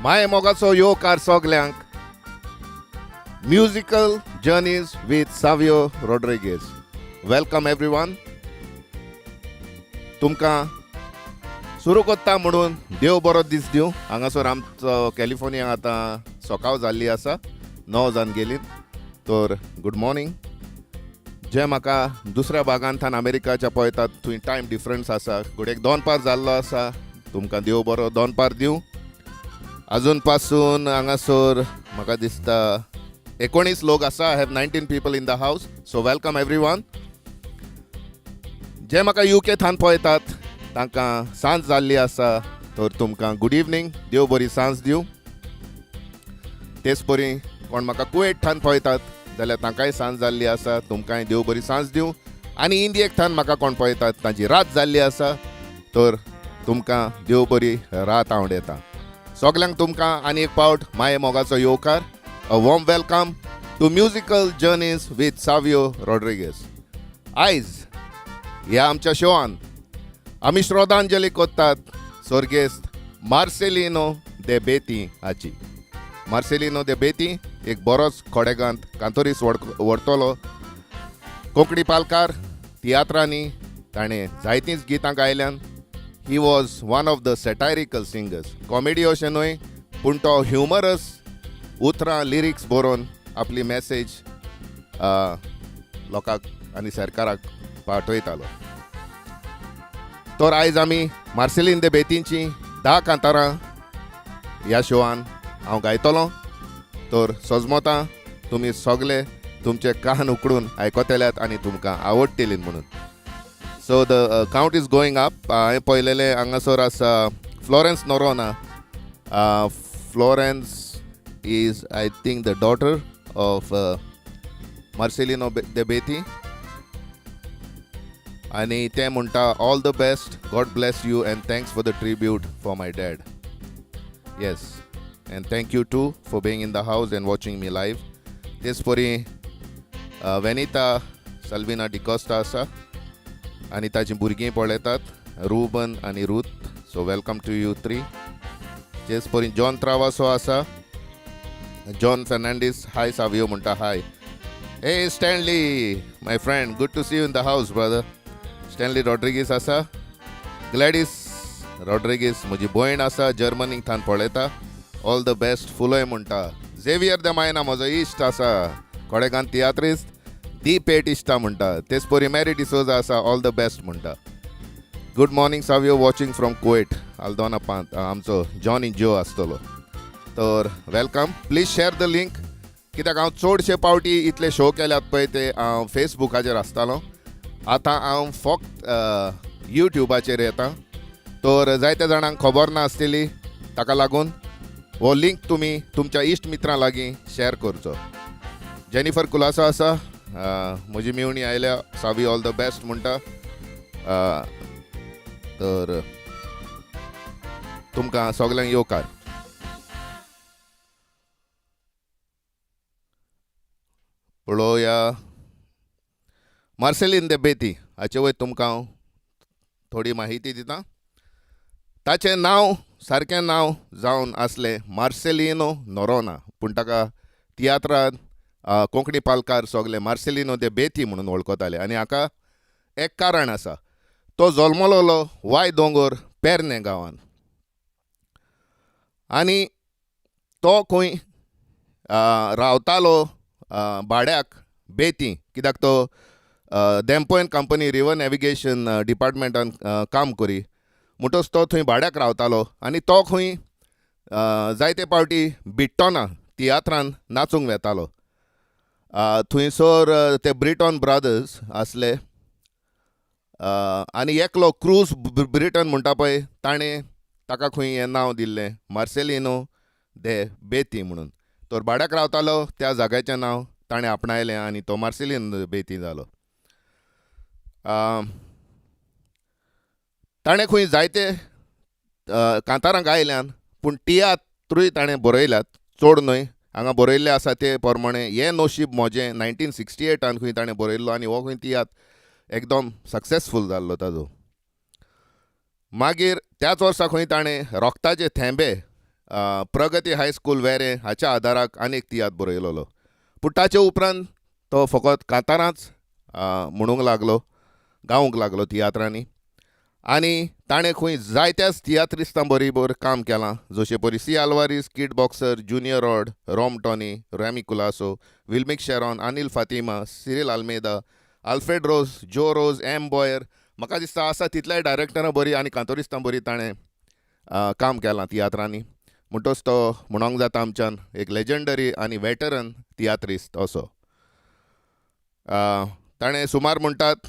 माये मोगाचो येवकार सगल्यांक. Musical journeys with Savio Rodrigues. Welcome everyone. तुमकां सुरू करता म्हणून देव बरो दीस दिवं. हांगासर आमचो कॅलिफोर्निया आतां सकाळ जाल्ली आसा, 9 जावन गेली. तर गूड मॉर्निंग. जे म्हाका दुसऱ्या भागांतल्यान अमेरिकाच्या पळयतात थंय टायम डिफरन्स आसा. घडयेक दोनपार जाल्लो आसा. तुमकां देव बरो दोनपार दिवं. अजून पासून हांगासर म्हाका दिसता 19 लोक आसा. I have 19 people in the house, so welcome everyone. जे म्हाका युके थान पळयतात तांकां सांज जाल्ली आसा, तर तुमकां गूड इवनींग, देव बरी सांज दिवं. तेच परी कोण म्हाका कुवेट थान पळयतात जाल्यार तांकांय सांज जाल्ली आसा, तुमकांय देव बरी सांज दिवं. आनी इंडियेक थान म्हाका कोण पळयतात तांची रात जाल्ली आसा, तर तुमकां देव बरी रात आवडटा. सगल्यांक तुमकां आनी एक पावट माये मोगाचो येवकार. A warm welcome to musical journeys with Savio Rodrigues. आयज ह्या आमच्या शोआन आमी श्रद्धांजली करतात स्वर्गेस्त मार्सेलिनो दे बेती हाची. मार्सेलिनो दे बेती एक बरोच खोडेगांत कांतोरीस व्हरतलो कोंकणी पालकार. तियात्रांनी ताणें जायतींच गितां गायल्यान. He was one of the satirical singers. Comedy अशें न्हय, पूण तो ह्युमरस उतरां लिरिक्स बरोवन आपली मॅसेज लोकांक आनी सरकाराक पाठयतालो. तर आयज आमी मार्सेलीन दे बेतींची 10 कांतारां ह्या शोआन हांव गायतलो. तर सजमतां तुमी सगले तुमचे कान उकडून आयकतल्यात आनी तुमकां आवडटली म्हणून. So the count is going up. हांवें पळयलेलें हांगासर आसा Florence Noronha. Florence is, I think, the daughter of Marcelino de Bethi. आनी ते म्हणटा, "All the best, God bless you and thanks for the tribute for my dad." Yes, and thank you too for being in the house and watching me live. तेच परी वेनिता सल्विना डिकोस्टा आसा आनी ताचीं भुरगीं पळयतात, रुबन आनी Ruth. So welcome to you three. तेच परी जॉन त्रावासो आसा. जॉन फेर्नांडीस हाय सावियो म्हणटा. Hi. Hey Stanley, my friend, good to see you in the house, brother. Stanley Rodrigues आसा. ग्लॅडीस रॉड्रिगीस म्हजी भयण आसा, जर्मनीक थान पळयता. ऑल the best फुलय म्हणटा. झेवियर the मायना म्हजो इश्ट आसा, कोडेगान तियात्रिस्त, दी पेट इश्टा म्हणटा. तेच परी मॅरी डिसोजा आसा, ऑल the best म्हणटा. "Good morning Savio, watching from Kuwait." Aldona पांत आमचो जॉनी ज्यो आसतलो. तर welcome. Please share the link, कित्याक हांव चडशे पावटी इतले शो केल्यात पळय ते हांव फेसबुकाचेर आसतालो. आतां हांव फक्त युट्युबाचेर येता, तर जायत्या जाणांक खबर ना आसतली. ताका लागून हो लिंक तुमी तुमच्या इश्ट मित्रां लागीं शॅर करचो. जेनिफर कुलासो आसा, म्हजी मेवणी आयल्या. सावी, ऑल the best म्हणटा. तर तुमकां सगल्यांक येवकार. पळोवया, मार्सेलीन दे बेती हाचे वयर तुमकां हांव थोडी माहिती दिता. ताचें नांव, सारकें नांव जावन आसलें मार्सेलिनो नोरोना, पूण ताका तियात्रांत कोंकणी पालकार सगले मार्सेलिनो दे बेती म्हणून वळखताले. आनी हाका एक कारण आसा. तो जल्मलोलो वाय दोंगोर पेरणे गांवांत आनी तो खंय रावतालो भाड्याक बेती, कित्याक तो देमपोयन कंपनी रिवर नॅविगेशन डिपार्टमेंटान काम करी. म्हणटच तो थंय भाड्याक रावतालो आनी तो खंय जायते पावटी बिट्टोना तियात्रान नाचूंक वेतालो. थंयसर ते ब्रिटॉन ब्रदर्स आसले आनी एकलो क्रूज ब्रिटन म्हणटा पळय, ताणें ताका खंय हें नांव दिल्लें मार्सेलिनो दे बेती म्हणून. तर भाड्याक रावतालो त्या जाग्याचें नांव ताणें आपणायलें आनी तो मार्सेलिनो बेती जालो. ताणें खंय जायते कांतारां गायल्यान, पूण तियात्रूय ताणें बरयल्यात, चड न्हय. हांगा बरयल्लें आसा ते प्रमाणे हें नोशीब म्हजें 1968 खंय ताणें बरयल्लो आनी हो खंय तियात्र एकदम सक्सेसफूल जाल्लो ताजो. मागीर त्याच वर्सा खंय ताणें रोगताचे थेंबे प्रगती हायस्कूल वेरें हाच्या आदाराक आनी एक तियात्र बरयलोलो. पूण ताचे उपरांत तो फकत कांतारांच म्हणूंक लागलो, गावंक लागलो तियात्रांनी. आनी ताणें खंय जायत्याच तियात्रिस्तां बरोबर काम केलां, जशे परी C Alvares, Kid Boxer, Junior Rod, Rom Tony, Remy Colaco, Wilmik Sheron, Anil Fatima, Cyril Almeida, Alfred Rose, Joe Rose, M Boyer. म्हाका दिसता आसा तितल्याय डायरेक्टरां बरी आनी कांतोरिस्तां बरी ताणें काम केलां तियात्रांनी. म्हणटच तो म्हणोंक जाता आमच्यान एक लेजंडरी आनी वेटरन तियात्रिस्त असो. ताणें सुमार म्हणटात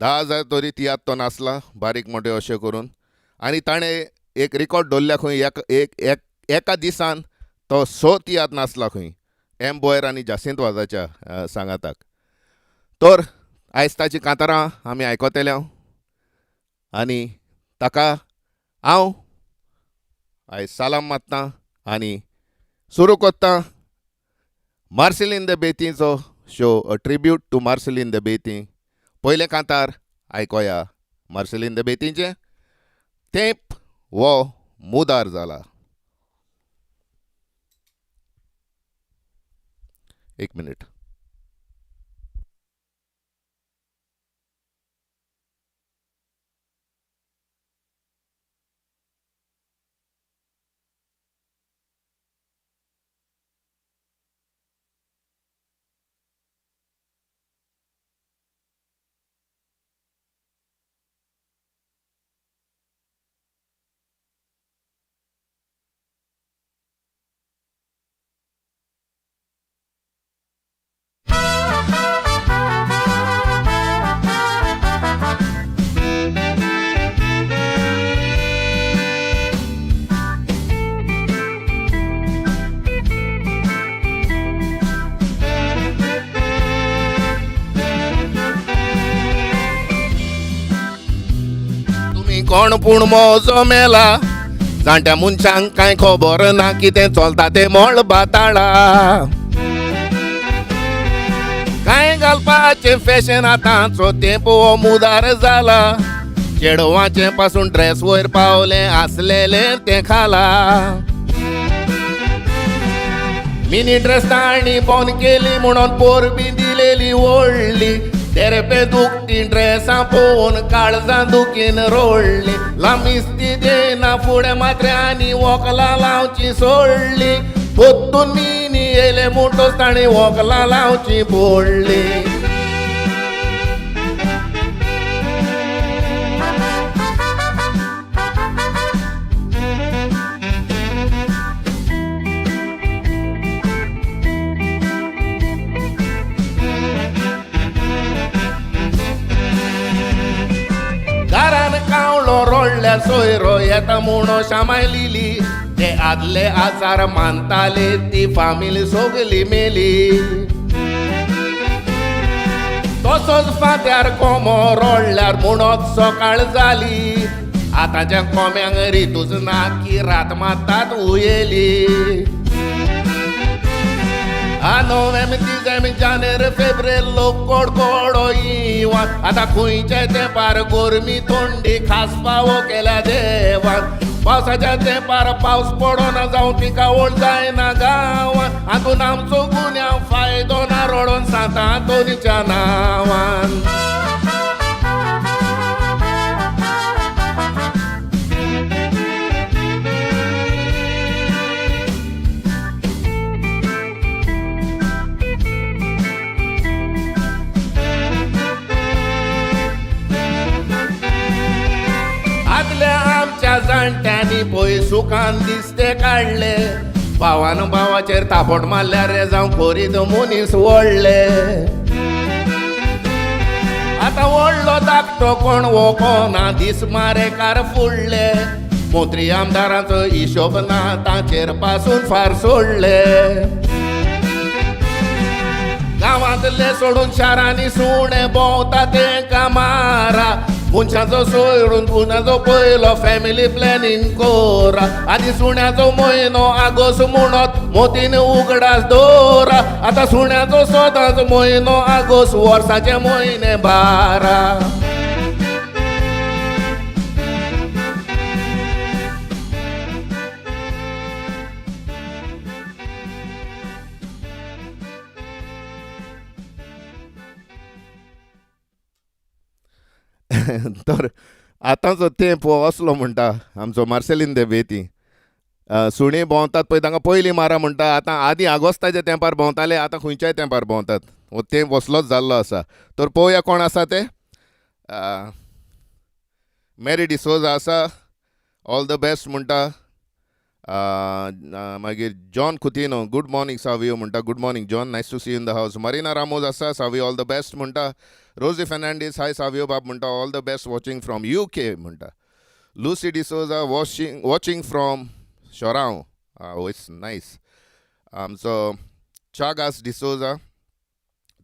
10,000 तरी तियात्र तो नासला, बारीक मोठे अशें करून. आनी ताणें एक रिकॉर्ड दवरल्या खंय, एका दिसान तो 6 तियात्र नासला खंय, एम बोयर आनी जासिंत वाजाच्या सांगाताक. तर आयज ताची कांतारां आमी आयकतले आनी ताका हांव आयज सालाम मारता आनी सुरू करता Marceline the बेतीचो show, a tribute to Marcelino de Betim. पयलें कांतार आयकोया मार्सेलीन the बेतीचें, तेंप वो मुदार जाला. एक मिनीट. कोण पूण मोजो मेला, जाणट्या मनशांक कांय खबर ना कितें चलता तें मळबा ताळा. कांय घालपाचें फॅशन आतांचो तेंप हो मुदार जाला, चेडवाचें पासून ड्रेस वयर पावलें आसलेलें तें खाला. मिनी ड्रेस तांणी बंद केली म्हणून पोरबी दिलेली व्हडली, तेरपे दुखती ड्रेसां पळोवन काळजां दुखीन रोडली. लामिस्ती देना फुडें मात्र्यांनी वोकलां लावची सोडली, पोत्तून मिनी येयले म्हणटच तांणी वोकलां लावची पडली. रोडल्यार सोयरो येता म्हणून शामाय लिली, ते आदले आचार मानताले ती फामील सगली मेली. तसोच फांत्यार कोमो रोडल्यार म्हणत सकाळ जाली, आतांच्या कोम्यांक रितूच ना की रात मातात उयेली. नोव्हेंबर डिसेंबर जानेर फेब्रेर लोक कोडकोडो इवान, आतां खंयचे तेंपार गोरमी थंडी खास पावो केल्या देवान. पावसाच्या तेंपार पावस पडना जावं पिकावळ जायना गांवान, हातून आमचो गुन्यांव फायदो ना रडोन सांता आंतोनीच्या नांवान. जाणट्यांनी पय सुखान दिसते काडले, भावान भावाचेर तापट मारल्यार रे जावं खोरीत मनीस व्हडले. आतां व्हडलो धाकटो कोण वो कोना दीस मारेकार फुडले, मंत्री आमदारांचो हिशोब ना ताचेर पासून फार सोडले. गांवांतले सोडून शारांनी सुणे भोंवता तेंकां मारा, मनशाचो सोडून पुण्याचो पयलो फॅमिली प्लॅनिंग कोरा. आनी सुण्याचो म्हयनो आगोस म्हणत मोतीन उगडास दवरा, आतां सुण्याचो सदांच म्हयनो आगोस वर्साचे म्हयने 12. तर आतांचो तेंप हो असलो म्हणटा आमचो मार्सेलीन दे बेती. सुणीं भोंवतात पळय तांकां पयलीं मारा म्हणटा. आतां आदीं आगोस्ताच्या तेंपार भोंवताले, आतां खंयच्याय तेंपार भोंवतात. हो तेंप असलोच जाल्लो आसा. तर पळोवया कोण आसा ते. मॅरी डिसोजा आसा, ऑल the best म्हणटा. मागीर John Coutinho, good morning Savio म्हणटा. Good morning John, nice to see in the house. Marina Ramos आसा, सावियो ऑल the best म्हणटा. रोजी फेर्नांडीस, हाय सावियो बाब म्हणटा, all the best watching from UK म्हणटा. Lucy D'Souza watching from Chorao, it's nice. आमचो Chagas D'Souza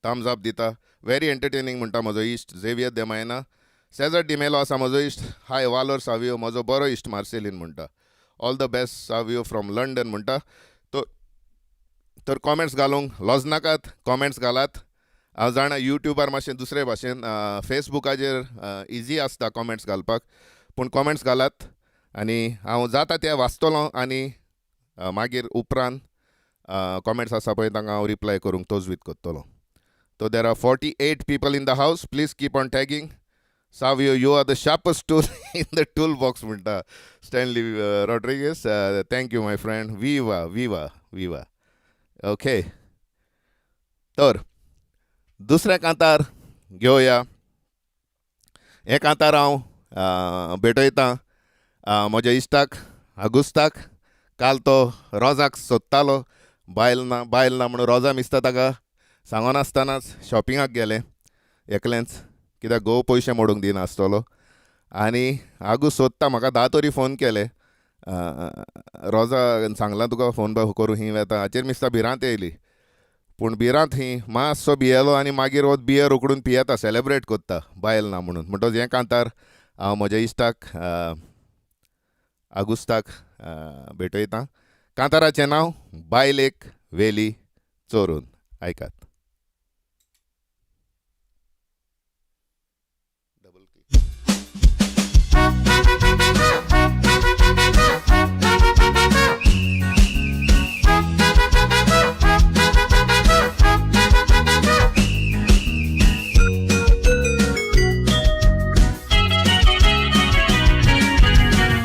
Thums up दिता, very entertaining म्हणटा म्हजो इश्ट झेवियर देमायना. सेजर डिमेलो आसा म्हजो इश्ट, हाय वालोर सावियो, म्हजो बरो इश्ट मार्सेलीन म्हणटा. All the best Savio from London म्हणटा. तर कॉमेंट्स घालूंक लजनाकात, कॉमेंट्स घालात. हांव जाणा युट्यूबार मातशें दुसरे भाशेन, फेसबुकाचेर इजी आसता कॉमेंट्स घालपाक, पूण कॉमेंट्स घालात आनी हांव जाता ते वाचतलो आनी मागीर उपरांत कॉमेंट्स आसा पळय तांकां हांव रिप्लाय करूंक तजवीज करतलो. So there are 48 people in the house. Please keep on tagging. Savio, you are the sharpest tool in the toolbox म्हणटा Stanley Rodrigues. Thank you my friend. Viva viva viva. Okay, तर दुसरें कांतार घेवया. हें कांतार हांव भेटयतां म्हज्या इश्टाक आगुस्ताक. काल तो रोजाक सोदतालो, बायल ना बायल ना म्हणून रोजा मिसता ताका सांगनासतनाच शॉपिंगाक गेलें एकलेंच, कित्याक घोव पयशे मोडूंक दिनासतलो. आनी आगू सोदता, म्हाका 10 तरी फोन केले, रोजा सांगलां तुका फोन करूं ही वेता. हाचेर मिसता भिरांत येयली, पूण भिरांत ही मातसो भियेलो आनी मागीर हो बियर उकडून पियेता, सेलेब्रेट करता बायल ना म्हणून. म्हणटकच हें कांतार हांव म्हज्या इश्टाक आगुस्ताक भेटयतां. कांताराचें नांव बायलेक वेली चोरून. आयकात.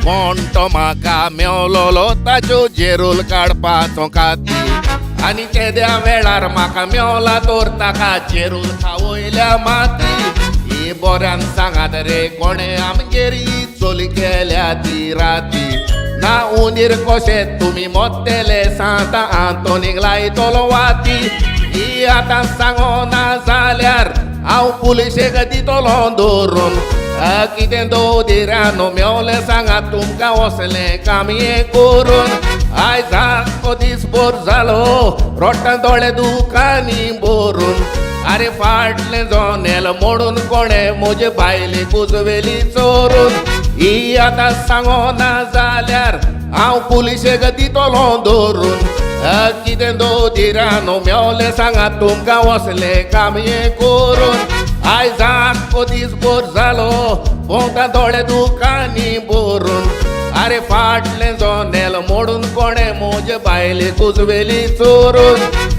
कोण तो म्हाका मेवलोलो ताच्यो जेरूल काडपाचो काती, आनी तेद्या वेळार म्हाका मेवला तर ताका जेरूल खावयल्या माती. ही बऱ्यान सांगात रे कोणें आमगेर ही चोली केल्या ती राती. ना उंदीर कशें तुमी मोत्तेले सांता आंतोनीक लायतलो वाती. ही आतां सांगना जाल्यार हांव पुलिशेक दितलो दवरून. कितें दोदिरानो मेवलें सांगात तुमकां वसलें काम हें करून. आयज आख्खो दीस बोर जालो रोट्टां दोळे दुकांनी भरून. आरे फाटलें जनेल मोडून कोणें म्हजे बायलेक उजवेली चोरून. ही आतां सांगना जाल्यार हांव पुलिशेक दितलो दवरून. कितें दोदिरानो मेवलें सांगात तुमकां वसलें काम हें करून. आयज आख्खो दीस बोर जालो भोंवता दोळे दुकांनी भरून. आरे फाटलें जनेल मोडून कोणें म्हजे बायलेक उजवेली चोरून.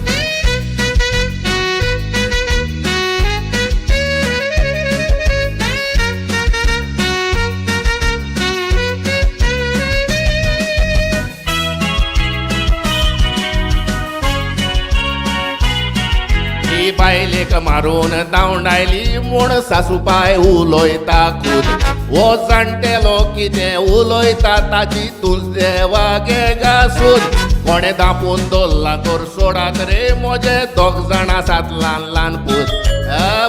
बायलेक मारून धांवडायली म्हूण सासूबाय उलयता खूद. हो जाणटेलो कितें उलयता ताची तुज देवागे घासून. कोणें दापून दवरला तर सोडात रे म्हजे दोग जाण आसात ल्हान ल्हान पूत.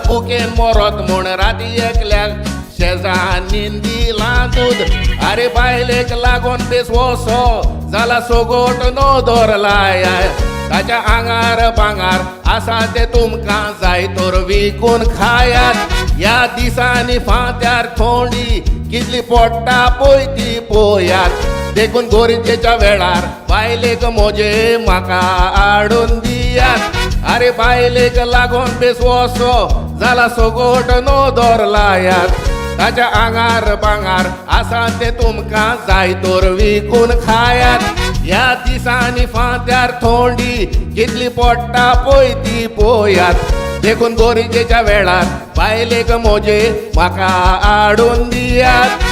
भुकेन मरत म्हूण राती एकल्याक शेजान्नीन दिलां दूद. आरे बायलेक लागून बेस वसो जाला सोगोट नदर लाय. ताच्या आंगार बांगार आसा ते तुमकां जाय तर विकून खायात. ह्या दिसांनी फांत्यार थोंडी कितली पोट्टा पळय ती पळयात. देखून गरजेच्या वेळार बायलेक म्हजे म्हाका हाडून दियात. आरे बायलेक लागून बेस वसो जाला सोगोट नदर लायात. ताच्या आंगार बांगार आसा ते तुमकां जाय तर विकून खायात. ह्या दिसांनी फांत्यार थोंडी कितली पोट्टा पळय ती पळयात. देखून गोरिजेच्या वेळार बायलेक मोजे म्हाका हाडून दियात.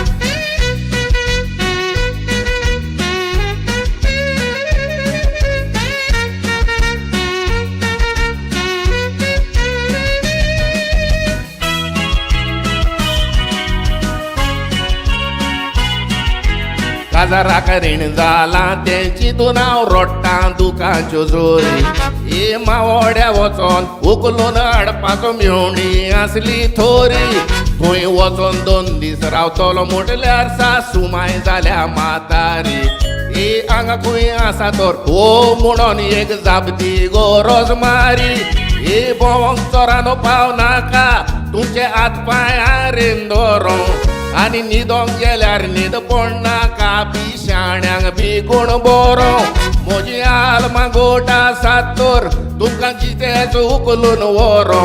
काजाराक रीण जालां तें चिंतून हांव रोडटां दुकांच्यो जोरी. ही मावोड्या वचोन उखलून हाडपाचो मेवणी आसली थोरी. थंय वचोन 2 दीस रावतलो म्हटल्यार सासू माय जाल्या म्हातारी. ही हांगा खंय आसा तर हो म्हणून एक जाप दी गो रोजमारी. ही भोंवंक चोरानो पाव नाका तुमचे हात पांय हारेन दवरों. आनी न्हिदोंक गेल्यार न्हीद पडनाका बी शाण्यांक बी कोण बरो. म्हजी आल्मा गोट आसा तर तुमकां जितेच उखलून व्हरो.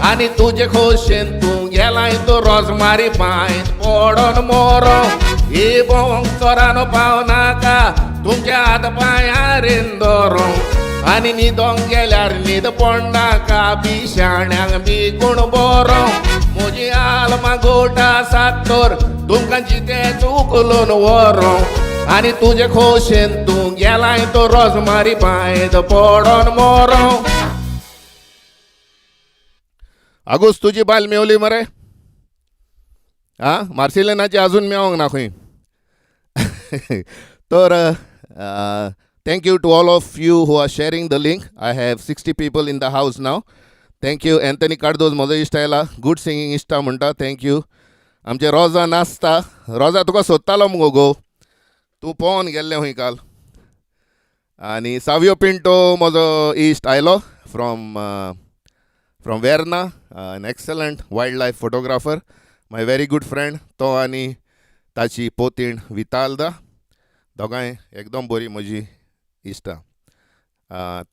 आनी तुजे खोशेन तूं गेलाय तर रोजमारी पांयत पडोन मोरो. ही भोंवंक चोरानो पाव नाका तुमच्या हात पांय हारेन दवरों. आनी न्हिदोंक गेल्यार न्हीद पडनाका बी शाण्यांक बी कोण बरो. म्हजी आल्मा गोट आसा तर तुमकां जितेच उखलून व्हरो. आनी तुजे खोशेन तूं गेलाय तर रोजमारी पांयत पडोन मोरो. आगोस तुजी बायल मेवली मरे? आं, मार्सेलिनाची अजून मेवोंक ना खंय. तर thank you to all of you who are sharing the link. I have 60 people in the house now. Thank you. Anthony Cardozo म्हजो इश्ट आयला, गूड सिंगींग इश्टा म्हणटा, thank you. आमचे रोजा नाचता. रोजा तुका सोदतालो मुगो गो, तूं पळोवन गेल्लें खंय काल. आनी सावियो पिंटो म्हजो इश्ट आयलो from Verna, an excellent wild life photographer, my very good friend. तो आनी ताची पोतीण वितालदा दोगांय एकदम बरी म्हजी इश्टां.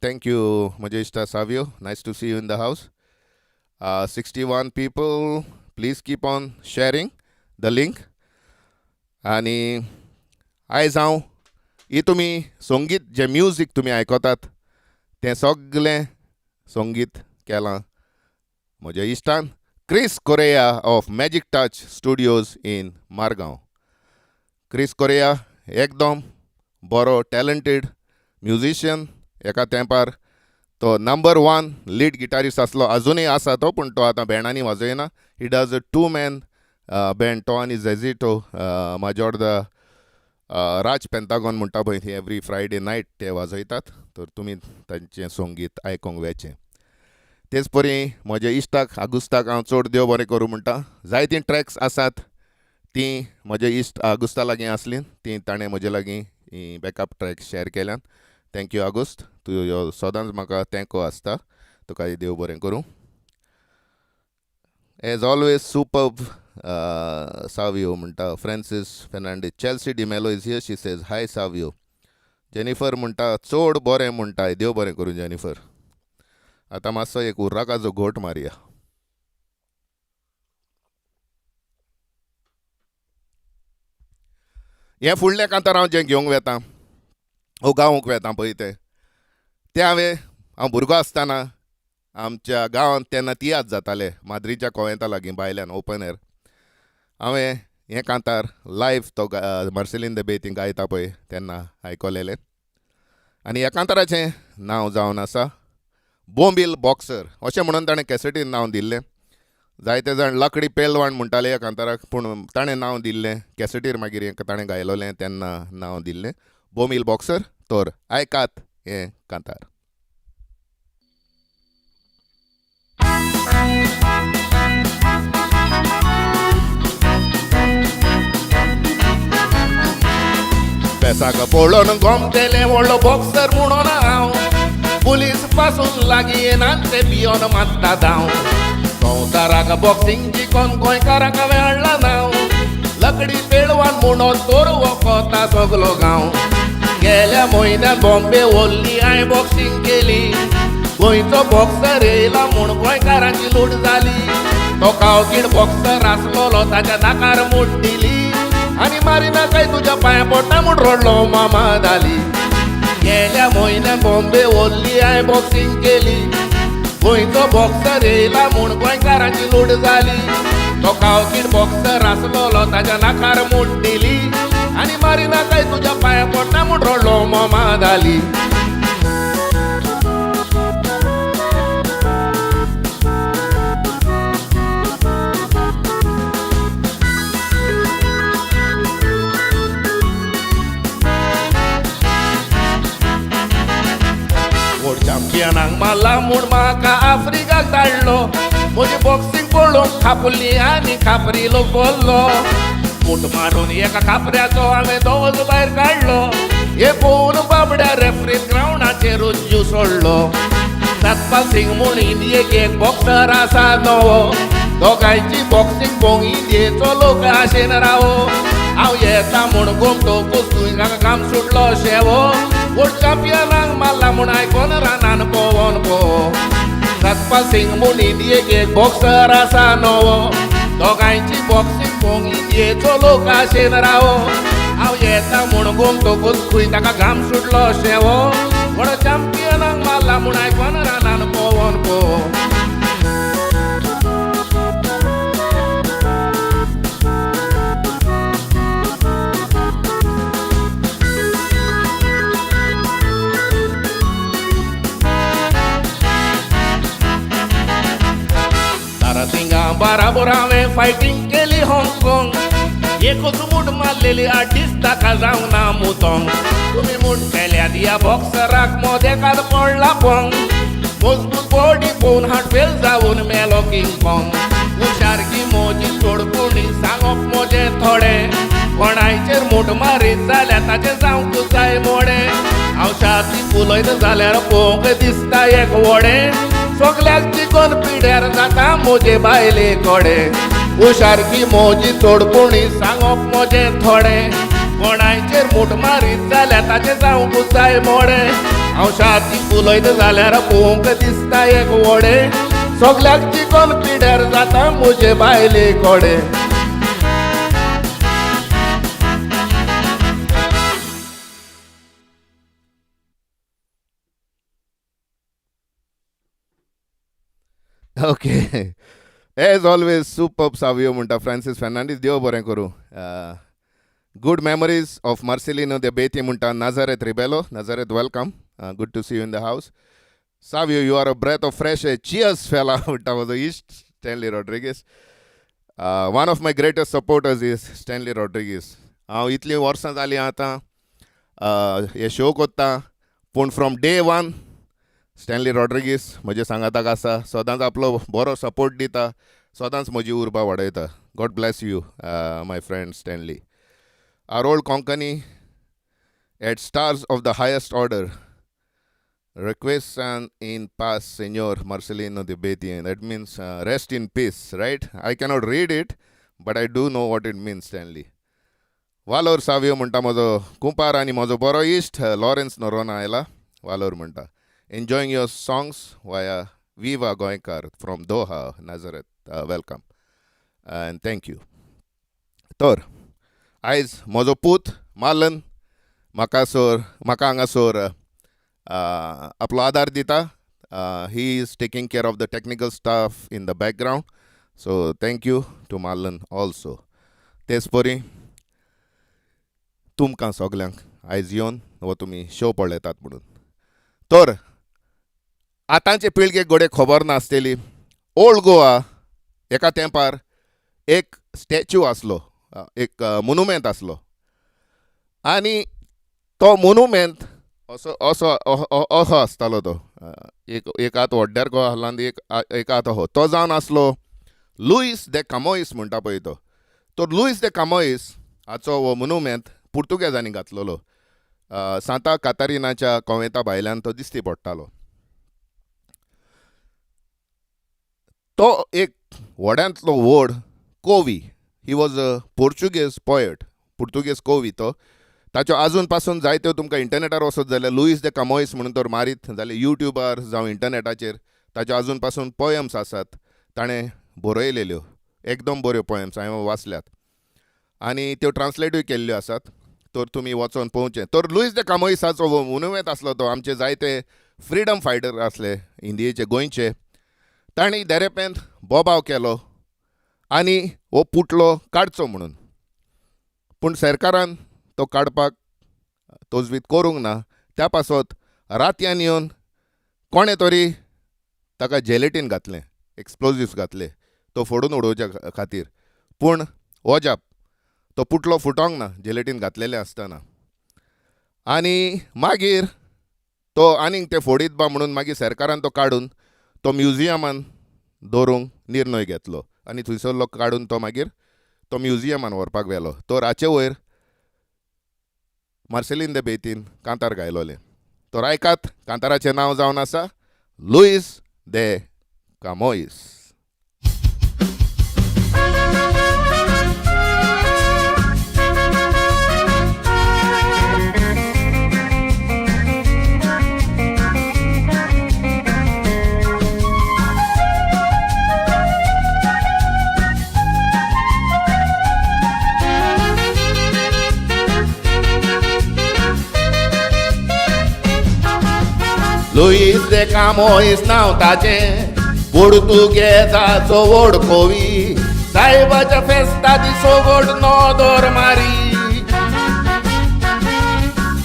Thank you म्हजे इश्टा Savio, nice to see you in the house. 61 people, please keep on sharing the link. आनी आयज हांव ही तुमी संगीत जें म्युजीक तुमी आयकतात तें सगलें संगीत केलां म्हज्या इश्टान Chris Correa of Magic Touch Studios in Margao. Chris Correa एकदम बरो टॅलंटेड म्युजिशियन. एका तेंपार तो नंबर 1 लीड गिटारिस्ट आसलो, अजुनूय आसा तो, पूण तो आतां बँडांनी वाजयना. He does a 2 man band. तो आनी झेजिटो माजोर्दा राज पेंतागॉन म्हणटा पळय, थंय एवरी फ्रायडे नायट ते वाजयतात. तर तुमी तांचें संगीत आयकूंक वेचें. तेच परी म्हज्या इश्टाक आगुस्ताक हांव चड देव बरें करूं म्हणटा. जायतीं ट्रॅक्स आसात तीं म्हज्या इश्ट आगुस्ता लागीं आसलीं, तीं ताणें म्हजे लागीं बॅकअप ट्रॅक शॅर केल्यान. Thank you आगुस्त, तुजो सदांच म्हाका तेंको आसता, तुका देव बरें करूं. As always superb Savio म्हणटा Francis Fernandes. Chelsea D'Mello is here, she says hi Savio. Jennifer म्हणटा चड बरें म्हणटा, देव बरें करूं जेनिफर. आतां मातसो एक उर्राकाचो घोट मारया. हें फुडलें कांतार हांव जें घेवंक वेता वो गावंक वेता पळय तें तें हांवें हांव भुरगो आसतना आमच्या गांवांत तेन्ना तियात्र जाताले माद्रीच्या कोवेंता लागीं भायल्यान ओपन एर. हांवें हें कांतार लायव्ह तो मार्सेलीन the बेतीं गायता पळय तेन्ना आयकलेलें. आनी ह्या कांताराचें नांव जावन आसा बोंबील बॉक्सर अशें म्हणून ताणें कॅसेटीन नांव दिल्लें. जायते जाण लाकडी पेलवाण म्हणटाले ह्या कांताराक, पूण ताणें नांव दिल्लें कॅसेटीर मागीर हें ताणें गायलोलें तेन्ना नांव दिल्लें बोंबील बॉक्सर. तर आयकात हें कांतार. पेसाक पळोवन गोमतेलें व्हडलो बॉक्सर म्हणून हांव, पुलीस पासून लागीं येना ते भियोन मारता धांव. संवसाराक बॉक्सिंग जिखोन गोंयकारांक हांवें हाडलां नांव, लकडी पेळवान म्हणून तर वखोता सगलो गांव. गेल्या म्हयन्यान बॉम्बे व्हडली हांवें बॉक्सिंग केली, गोंयचो बॉक्सर येयला म्हूण गोंयकारांची लूट जाली. तो कावकीड बॉक्सर आसलेलो ताच्या नाकार मूठ दिली आनी मारिना काय तुज्या पांया पडटा म्हूण रडलो मामा दाली. गेल्या म्हयन्यान बॉम्बे व्हडली हांवें बॉक्सिंग केली, गोंयचो बॉक्सर येयला म्हूण गोंयकारांची लूट जाली. तो कावकीट बॉक्सर आसलेलो ताज्या नाकार मूठ दिली आनी मारिना काय तुज्या पांया पडटा म्हूण रडलो मोमाद आली. व्हड चॅम्पियनाक मारला म्हूण म्हाका आफ्रिकाक धाडलो. म्हजी बॉक्सिंग पळोवंक खापुल्ली आनी खापरी लोक बोल्लो. मूठ मारून एका खापऱ्याचो हांवें दोज भायर काडलो. हे पळोवन बाबड्या रेफ्रीन ग्रावंडाचेरूच जीव सोडलो. सतपाल सिंग म्हूण इंडियेक एक बॉक्सर आसा नवो. दोगांयची बॉक्सिंग पळोवंक इंडियेचो लोक आशेन रावो. हांव येता म्हूण गोमटो कोस्तूय काम सुटलो शेवो. व्हड चॅम्पियनाक मारला म्हूण आयकोन रानान पळोवन पळोव. सतपाल सिंग म्हूण इंडियेक एक बॉक्सर आसा नवो. दोगांयची बॉक्सिंग पळोवंक इंडियेचो लोक आशेन रावो. हांव येता म्हूण गोमटोकूच खंय ताका घाम सुटलो शेवो. व्हड चॅम्पियनाक मारला म्हूण आयकोन रानान पळोवन पळोव. तारासिंगा बराबर हांवें फायटींग केली हाँगकाँग. एकूच मूठ मारलेली आर्टिस्ट ताका जावंक ना मुतोंग. तुमी म्हणटल्यात ह्या बॉक्सराक मोदेकात पडला पोंग. मजबूत बॉडी पळोवन हार्ट फेल जावन मेलो किंग काँग. हुशारकी म्हजी चड कोणी सांगप म्हजें थोडें. कोणायचेर मूठ मारीत जाल्यार ताचें जावंक जाय मोडें. हांव छाती फुलयत जाल्यार पळोवंक दिसता एक व्हडें. सगल्याक चिकन पिड्यार जाता म्हजे बायले कडेन. हुशारकी म्हजी चड कोणी सांगप म्हजें थोडें. कोणायचेर मूठ मारीत जाल्यार ताचें जावंक जाय मोडें. हांव छाती फुलयत जाल्यार पळोवंक दिसता एक व्हडें. सगल्याक चिकन पिड्यार जाता म्हजे बायले कडेन. Okay, as always superb Savio म्हणटा फ्रांसीस फेर्नांडीस. देव बरें करूं. Good memories of Marcelino de Betim म्हणटा Nazareth Rebelo. Nazareth, welcome, good to see you in the house. Savio, you are a breath of fresh air, cheers fella म्हणटा म्हजो इश्ट Stanley Rodrigues. One of my greatest supporters is Stanley Rodrigues. हांव इतलीं वर्सां जालीं आतां हे show कोत्ता, पूण from day one Stanley Rodrigues म्हजे सांगाताक आसा. सदांच आपलो बरो सपोर्ट दिता, सदांच म्हजी उर्बा वाडयता. God bless you my friend Stanley. Our old Konkani at stars of the highest order request in paz Senor Marcelino de Betien. That means rest in peace, right? I cannot read it, but I do know what it means, Stanley. वालोर Savio म्हणटा म्हजो कुंपार आनी म्हजो बरो इश्ट Lawrence Noronha आयला. वालोर म्हणटा. Enjoying your songs via Viva Goenkar from Doha, Nazareth. Welcome and thank you. तर आयज म्हजो पूत मालन म्हाका सर म्हाका हांगासर आपलो आदार दिता. He is taking care of the technical staff in the background, so thank you to Marlon also. तेच परी तुमकां सगल्यांक आयज येवन हो तुमी शो पळयतात म्हणून. तर आतांचे पिळगेक घडये खबर नासतली, ओल्ड गोवा एका तेंपार एक स्टॅच्यू आसलो, एक मोनुमेंत आसलो आनी तो मोनुमेंत असो असो असो आसतालो. तो एक एक हात व्हड्ड्यार को आहलो आनी एक एक हात अहो. तो जावन आसलो लुईस दे कामोईस म्हणटा पळय तो. तो लुईस दे कामोईस हाचो हो मोनुमेंत पुर्तुगेजांनी घातलेलो. सांता कातारिनाच्या कोवेंता भायल्यान तो दिश्टी पडटालो. तो एक व्हड्यांतलो व्हड कोवी. He was a Portuguese poet, Portuguese कोवी तो. ताच्यो आजून पासून जायत्यो तुमकां इंटरनेटार वचत जाल्यार लुईस दे कामोईस म्हणून तर मारीत जाल्यार युट्यूबार जावं इंटरनेटाचेर ताच्यो आजून पासून पोयम्स आसात ताणें बरयलेल्यो. एकदम बऱ्यो पोयम्स हांवें वाचल्यात आनी त्यो ट्रान्सलेटूय केल्ल्यो आसात. तर तुमी वचोन पळोवचें. तर लुईस दे कामोईसाचो मोनुमेंत आसलो तो. आमचे जायते फ्रिडम फायटर आसले इंडियेचे, गोंयचे. तांणी देरेपेंत बोबाव केलो आनी हो पुटलो काडचो म्हणून, पूण सरकारान तो काडपाक तजवीज करूंक ना. त्या पासत रातयान येवन कोणें तरी ताका जेलेटीन घातलें, एक्सप्लोजिव्स घातले तो फोडून उडोवच्या खातीर. पूण हो जाप तो पुटलो फुटोंक ना जेलेटीन घातलेलें आसतना. आनी मागीर तो आनीक ते फोडीत बा म्हणून मागीर सरकारान तो काडून तो म्युझियमान दवरूंक निर्णय घेतलो आनी थंयसरलो काडून तो मागीर तो म्युझियमान व्हरपाक व्हेलो. तो राचे वयर मार्सेलीन दे बेतीन कांतार गायलोलें. तर आयकात, कांताराचें नांव जावन आसा लुईस दे कामोईस. लुईस दे कामोईस नांव ताचें, पुर्तुगेजाचो व्हड कवी, सायबाच्या फेस्ता दिसो व्हड नदर मारी.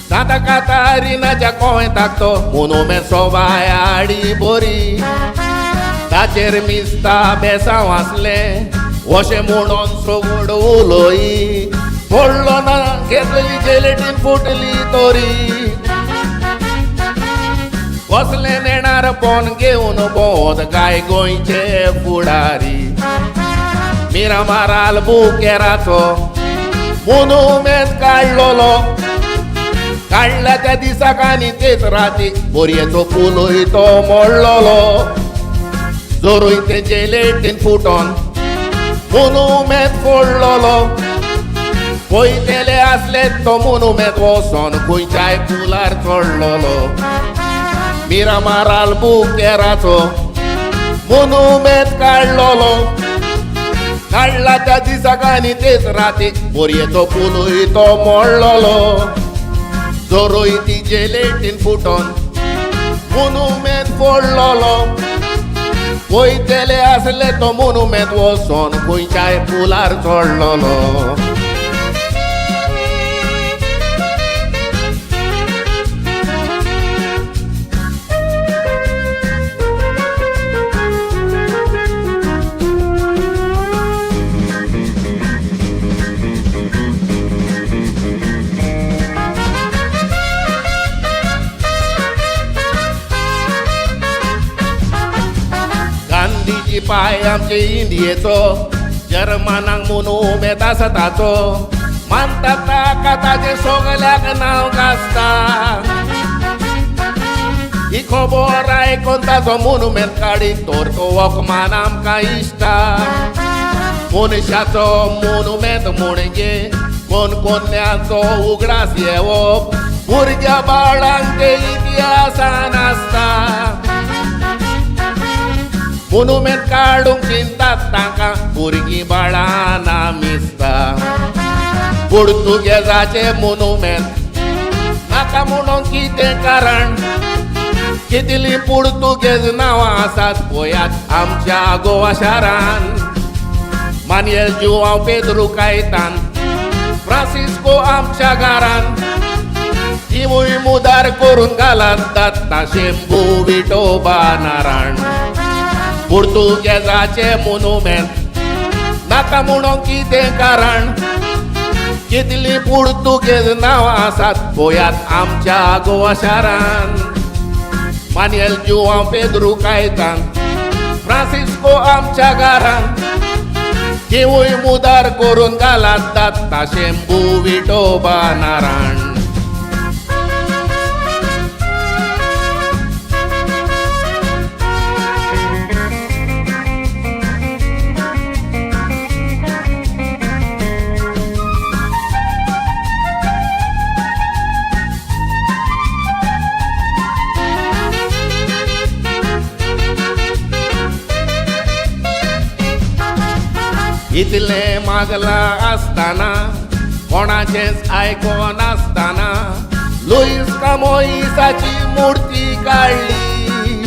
सांता कातारिनाच्या कोवेंताक तो मोनुमेंत सोबाय हाडी बरी, ताचेर मिस्ता बेसांव आसलें अशें म्हणून सगड उलोई, पडलो ना घेतली जेलेटीन फुटली तरी. कसलें नेणार पोन घेवन भोंवत काय गोंयचे फुडारी, मिरामाराल बुकेराचो मोनुमेंत काडलोलो, काडल्या त्या दिसाक आनी तेच रातीक बोरयेचो पुलूय तो मोडलोलो. जोरूय तें जेलेटीन फुटोन मोनुमेंत फोडलोलो, पळयतले आसले तो मोनुमेंत वचोन खंयच्याय पुलार चडलोलो. मिरामाराल बुकेराचो मोनुमेंत काडलोलो, काडला त्या दिसाक आनी तेच रातीक बोरयेचो पुलूय तो मोडलोलो. जोरूय ती जेलेटीन फुटोन मोनुमेंत फोडलोलो, पळयतले आसले तो मोनुमेंत वचोन खंयच्याय पुलार चडलोलो. गांधीजी पाय आमचे इंडियेचो, जर्मनाक मोनुमेंत आसा ताचो, मानतात ताका ताचें सगल्याक नांव गाजता. ही खबर आयकोन ताचो मोनुमेंत काडीत तर तो वखमान आमकां इश्टा. मनशाचो मोनुमेंत म्हणजे कोण कोन्याचो उगडास येवप, भुरग्या बाळांक ते इतिहासान आसता. मोनुमेंत काडूंक चिंतात तांकां भुरगीं बाळां ना मिसता. पुर्तुगेजाचें मोनुमेंत नाका म्हणून कितें कारण, कितलीं पुर्तुगेज नांवां आसात पळयात आमच्या गोवा शारान. मानुएल जुआंव पेद्रू कायतान, फ्रांसिस्को आमच्या घरान, तिवूय मुदार करून घालात दत्ता शेंबू विठोबा नारायण. पुर्तुगेजाचें मोनुमेंत नाका म्हणून कितें कारण, कितलीं पुर्तुगेज नांवां आसात पळयात आमच्या गोवा शारान. मानुएल जुआंव पेद्रू कायतान, फ्रांसिस्को आमच्या घरान, तिवूय मुदार करून घालात दत्ता शेंबू विठोबा नारायण. इतलें मागलां आसतना कोणाचेंच आयकनासतना लुईस कामोईसाची मूर्ती काडली.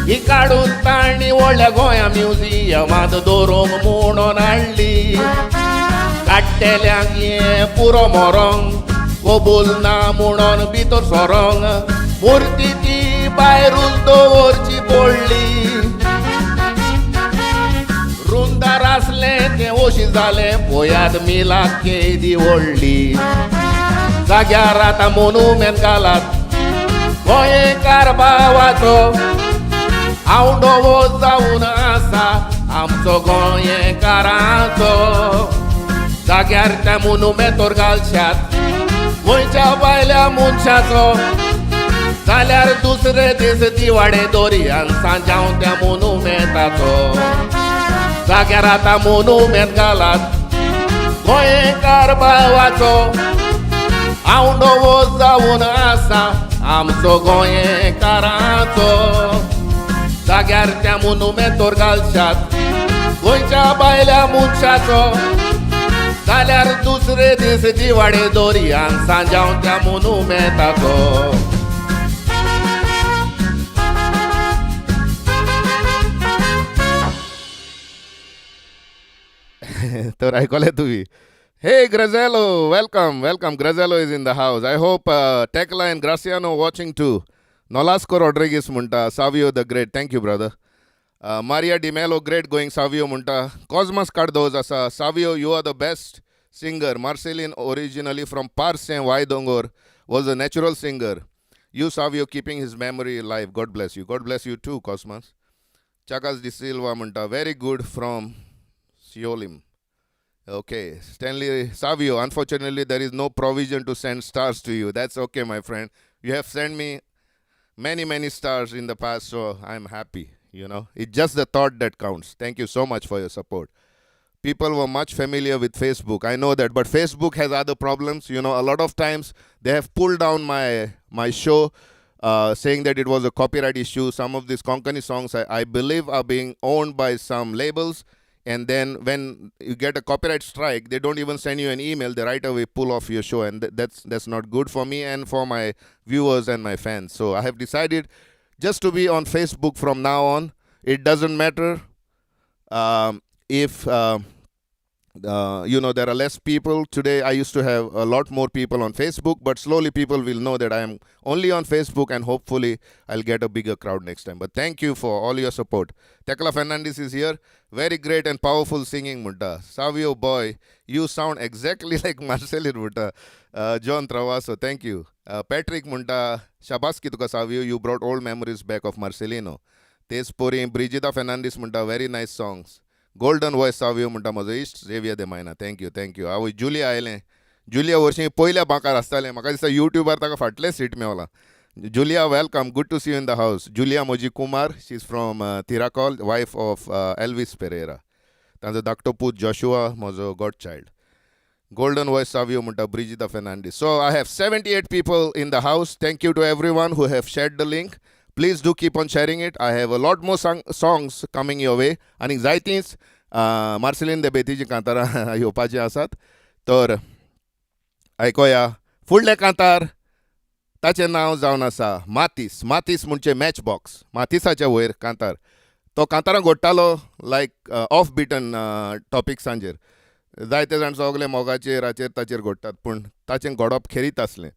ही काडून तांणी व्हडल्या गोंया म्युझियमांत दवरूंक म्हणून हाडली. काडटेल्यांक हें पुरो मोरोंक, कबूल ना म्हणून भितर सरोंक, मुर्ती ती भायरूच दवरची पडली. रुंदार आसलें तें ओशी जालें, पळयात मिलाक केदी व्हडली. जाग्यार आतां मोनुमेंत घालात गोंयकार भावाचो, आवडो जावन आसा आमचो गोंयकारांचो. जाग्यार त्या मोनुमेंतोर घालशात गोंयच्या बायल्या मनशाचो, जाल्यार दुसरे दीस दिवाडे दोरयान सांजाव त्या मोनुमेंताचो. जाग्यार आतां मोनुमेंत घालात गोंयकार भावाचो, आवडो जावन आसा आमचो गोंयकारांचो. जाग्यार त्या मोनुमेंतोर घालशात गोंयच्या बायल्या मनशाचो, जाल्यार दुसरे दीस दिवाडे दोरयान सांजाव त्या मोनुमेंताचो. तर आयकलें तुवें. Hey Grazello, welcome, welcome. Grazello is in the house. I hope Tekla and Graciano watching too. Nolasco Rodriguez म्हणटा, Savio the great. Thank you brother. Maria D'Mello, great going Savio म्हणटा. Cosmas Cardoz आसा, Savio you are the best singer. Marcelin originally from Parcem Vaidongor was a natural singer. You Savio keeping his memory alive. God bless you. God bless you too Cosmas. Chakas D'Silva म्हणटा, very good from Siolim. Okay, Stanley Savio, unfortunately, there is no provision to send stars to you. That's okay, my friend. You have sent me many, many stars in the past, so I'm happy. It's just the thought that counts. Thank you so much for your support. People were much familiar with Facebook. I know that, but Facebook has other problems. A lot of times they have pulled down my show, saying that it was a copyright issue. Some of these Konkani songs, I believe, are being owned by some labels. And then when you get a copyright strike, they don't even send you an email. They right away pull off your show, and that's not good for me and for my viewers and my fans. So I have decided just to be on Facebook from now on. It doesn't matter if there are less people today. I used to have a lot more people on Facebook, but slowly people will know that I am only on Facebook, and hopefully I'll get a bigger crowd next time. But thank you for all your support. Tekla Fernandez is here. Very great and powerful singing म्हणटा. Savio boy, you sound exactly like Marcelin म्हणटा. John Travasso, thank you. Patrick म्हणटा, शाबासकी तुका Savio, you brought old memories back of Marcelino. तेच पोरी ब्रिजिता फेर्नांडीस म्हणटा, very nice songs. Golden voice Savio म्हणटा म्हजो इश्ट Xavier de Maina. Thank you, thank you. आवय जुलिया आयलें. जुलिया वर्षी पयल्या बांकार आसतालें. म्हाका दिसता युट्यूबार ताका फाटलें seat मेवलां. Julia, welcome, good to see you in the house. Julia म्हजी Kumar, she is from Tiracol, wife of Elvis Pereira. तांचो धाकटो पूत जॉशुआ म्हजो God child. Golden voice Savio म्हणटा Brigita Fernandes. So I have 78 people in the house. Thank you to everyone who have shared the link. Please do keep on sharing it. I have a lot more songs coming your way. आनी जायतींच Marceline दे बेतीचीं कांतारां येवपाचीं आसात. तर आयकोया फुडलें कांतार, ताचें नांव जावन आसा मातीस. मातीस म्हणजे मॅच बॉक्स. मातीसाच्या वयर कांतार. तो कांतारां घोडटालो लायक ऑफ बिटन टॉपिक्सांचेर. जायते जाण सगळे मोगाचेर हाचेर ताचेर घोडटात, पूण ताचें घोडप खेरीत आसलें.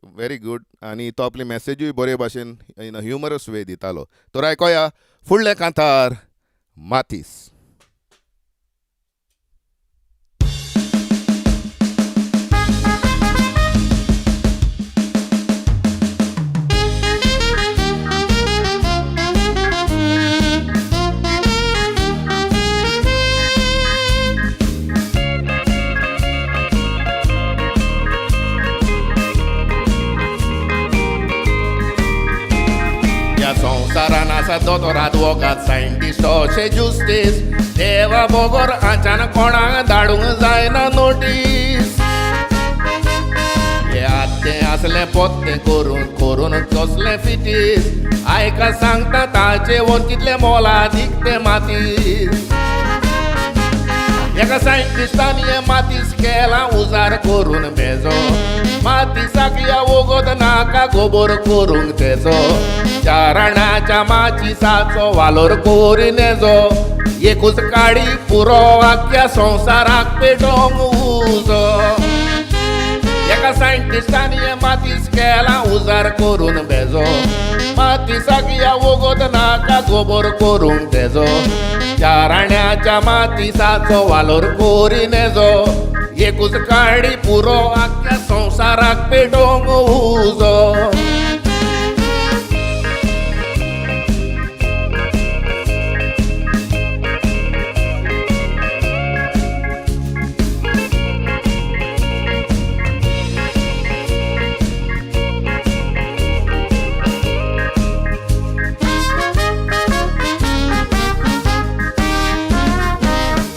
Very good. आनी तो आपली मॅसेजूय बरे भाशेन इन अ ह्युमरस वे दितालो. तर आयकोया फुडलें कांतार मातीस. ह्या संवसारान आसा दोतोर, आदवोगाद, सायंटिस्ट अशे जुस्तीस. देवा बगर हांच्यान कोणाक धाडूंक जायना नोटीस. हे आत्तें आसलें पोत्तें करून करून कसलें फिटीस. आयका सांगता ताचे वर कितलें मोलादीक तें मातीस. एका सायंटिस्टान हें मातीस केलां उजार करून बेजो. मातीसाक ह्या वोगोत नाका गोबोर करूंक तेजो. चारणाच्या माचिसाचो वालोर कोरी नेजो. एकूच काडी पुरो आख्ख्या संवसाराक पेटोवंक उजो. एका सायंटिस्टान हें मातीस केलां उजार करून बेजो. मातीसाक ह्या वोगोत नाका गोबोर करूंक तेजो. चाराण्याच्या मातीसाचो वालोर कोरी नेजो. एकूच काडी पुरो आख्ख्या संवसाराक पेटोवंक उजो.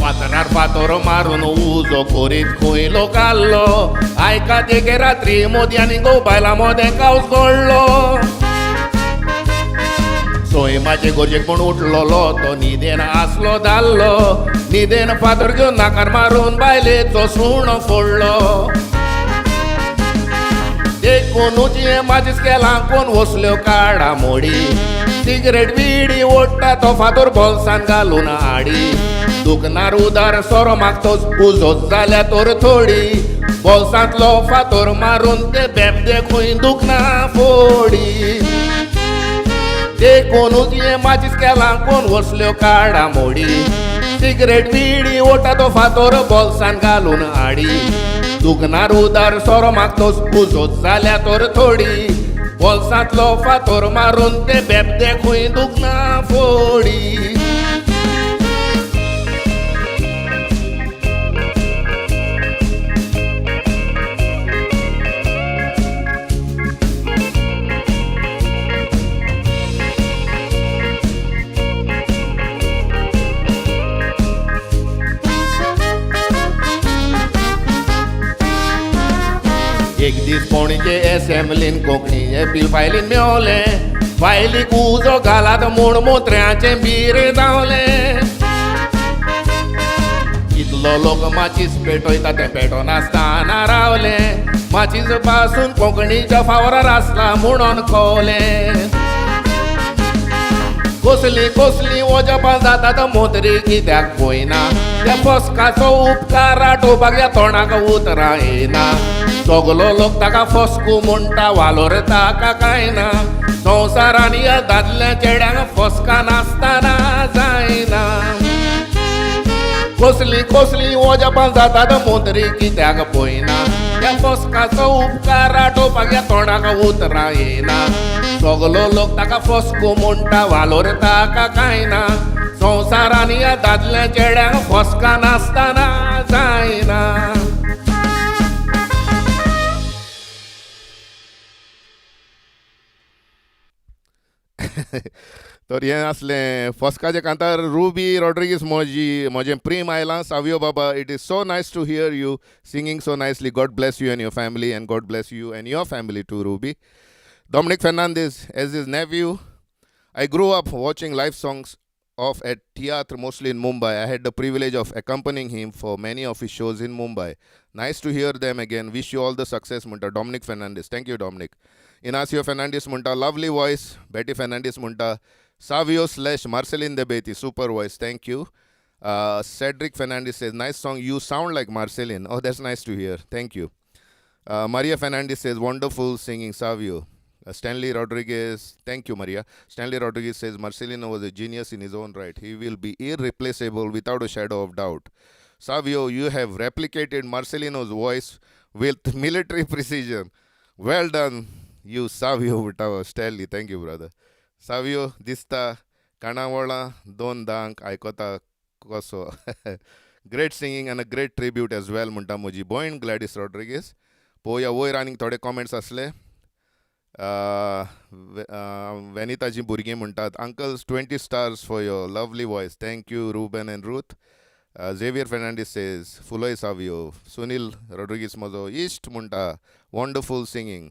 फातरार फातर मारून उजो करीत खंय लोक आसलो. आयकात एके रात्री मोदी आनी गो बायलां मोदें कावस गळ्ळो. सैमाचे गरजेक म्हूण उठलोलो तो न्हिदेन आसलो दाल्लो. न्हिदेन फातर घेवन नाकार मारून बायलेचो सुणो फोडलो. देखूनच हें माचीस केलां कोण वसल्यो काडा मोडी. सिगरेट विडी ओडटा तो फातर बोल्सान घालून हाडी. दुखणार उदार सोरो मागतोच उजोच जाल्या तर थोडी. बोल्सांतलो फातर मारून ते बेबदे खंय दुखना फोडी. देखूनच हें माचीस केलां कोण वसल्यो काडा मोडी. सिगरेट विडी ओडटा तो फातर बोल्सान घालून हाडी. दुखणार उदार सोरो मागतोच उजोच जाल्या तर थोडी. बोल्सांतलो फातर मारून ते बेबदे खंय दुखना फोडी. एक दीस पणजे एसेंब्लीन कोंकणी हें बील फायलीन मेवलें. फायलीक उजो घालात म्हूण मोत्र्याचें बीर धांवलें. इतलो लोक माचीस पेटयता तें पेटोनासतना रावलें. माचीस पासून कोंकणीच्या फावरार आसला म्हणून खोवलें. कसली कसली वजपां जातात मोत्री कित्याक पळयना. त्या फस्काचो उपकार आटोवपाक ह्या तोंडाक उतरां येना. सगलो लोक ताका फस्कू म्हणटा वालोर ताका कांय ना. संवसारान ह्या दादल्या चेड्यांक फस्कां नासतना जायना. कसली कसली वजपां जातात मोत्री कित्याक पळयना. त्या फस्काचो उपकार आटोवपाक ह्या तोंडाक उतरां येना. सगलो लोक ताका फस्कू म्हणटा वालोर ताका कांय ना. संवसारान ह्या दादल्या चेड्यांक फस्कां नासतना जायना. तर हें आसलें फस्काचें कांतार. रुबी रॉड्रिगीस म्हजी म्हजें प्रेम आयलां. सावियो बाबा, it is so nice to hear you singing so nicely. God bless you and your family and God bless you and your family too, Ruby. Dominic Fernandes, as his nephew, I grew up watching live songs of at theatre, mostly in Mumbai. I had the privilege of accompanying him for many of his shows in Mumbai. Nice to hear them again. Wish you all the success, म्हणटा Dominic Fernandes. Thank you, Dominic. Inacio Fernandes म्हणटा, lovely voice. Betty Fernandes म्हणटा, Savio slash Marcelin de Betty, super voice. Thank you. Cedric Fernandes says, nice song. You sound like Marcelin. Oh, that's nice to hear. Thank you. Maria Fernandes says, wonderful singing, Savio. Stanley Rodriguez, thank you, Maria. Stanley Rodriguez says, Marcelino was a genius in his own right. He will be irreplaceable without a shadow of doubt. Savio, you have replicated Marcelino's voice with military precision. Well done, you, Savio म्हणटा Stanley. Thank you, brother. Savio, दिसता काणावळां दोन दांक आयकता कसो. Great singing and a great tribute as well म्हणटा म्हजी भयण Gladys Rodrigues. पळोवया वयर आनीक थोडे कॉमेंट्स आसले. वेनिताची भुरगीं म्हणटात, uncles, 20 stars for your lovely voice. Thank you, Ruben and Ruth. Xavier Fernandes says, फुलय Savio. Sunil Rodrigues म्हजो इश्ट म्हणटा, वंडरफूल सिंगींग.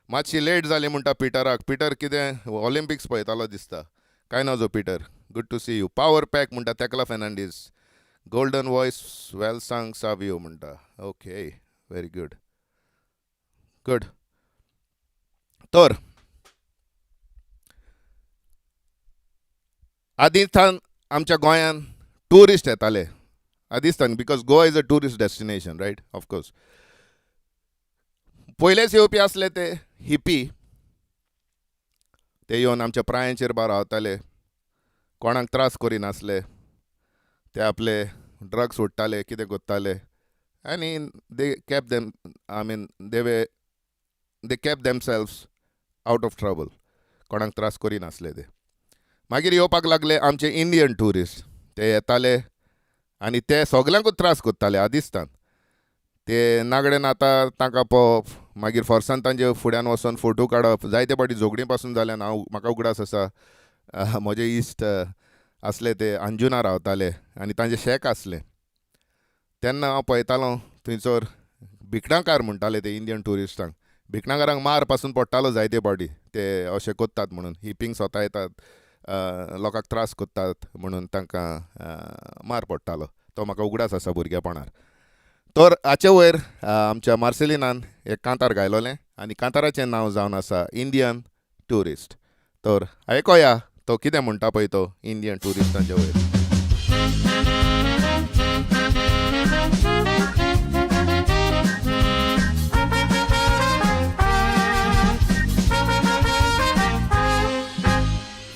मातशी लेट जाली म्हणटा पिटराक. पिटर कितें ऑलिम्पिक्स पळयतालो दिसता. कांय नजो Peter, good to see you. Power pack म्हणटा तेकला Fernandes. Golden voice, well sung Savio म्हणटा. Okay, very good, good. तर आदींसान आमच्या गोंयान ट्युरिस्ट येताले आदींसान, because Goa is a tourist destination, right? Of course पयलेच येवपी आसले ते हिपी. ते येवन आमच्या प्रायांचेर बा रावताले, कोणाक त्रास करिनासले, ते आपले ड्रग्स ओडटाले, कितें करताले, आनी they kept them, I mean, they kept themselves out of trouble. कोणाक त्रास करिनासले ते. मागीर येवपाक लागले आमचे इंडियन ट्युरिस्ट. ते येताले आनी ते सगल्यांकूच त्रास करताले आदिस्तान. ते नागडे नाता तांकां पळोवप, मागीर फोर्सान तांचे फुड्यान वचोन फोटो काडप. जायते फावटी झगडीं पासून जाल्यान. हांव, म्हाका उगडास आसा, म्हजे इश्ट आसले, ते अंजुना रावताले आनी तांचें शॅक आसलें. तेन्ना हांव पळयतालो, थंयसर भिकणाकार म्हणटाले ते इंडियन ट्युरिस्टांक. भिकणाकारांक मार पासून पडटालो जायते फावटी, ते अशें करतात म्हणून, हिपींक सतायतात, लोकांक त्रास करतात म्हणून तांकां मार पडटालो. तो म्हाका उगडास आसा भुरगेपणार. तर हाचे वयर आमच्या मार्सेलिनान एक कांतार गायलोलें आनी कांताराचें नांव जावन आसा इंडियन ट्युरिस्ट. तर आयकोया तो कितें म्हणटा पळय तो इंडियन ट्युरिस्टांच्या वयर.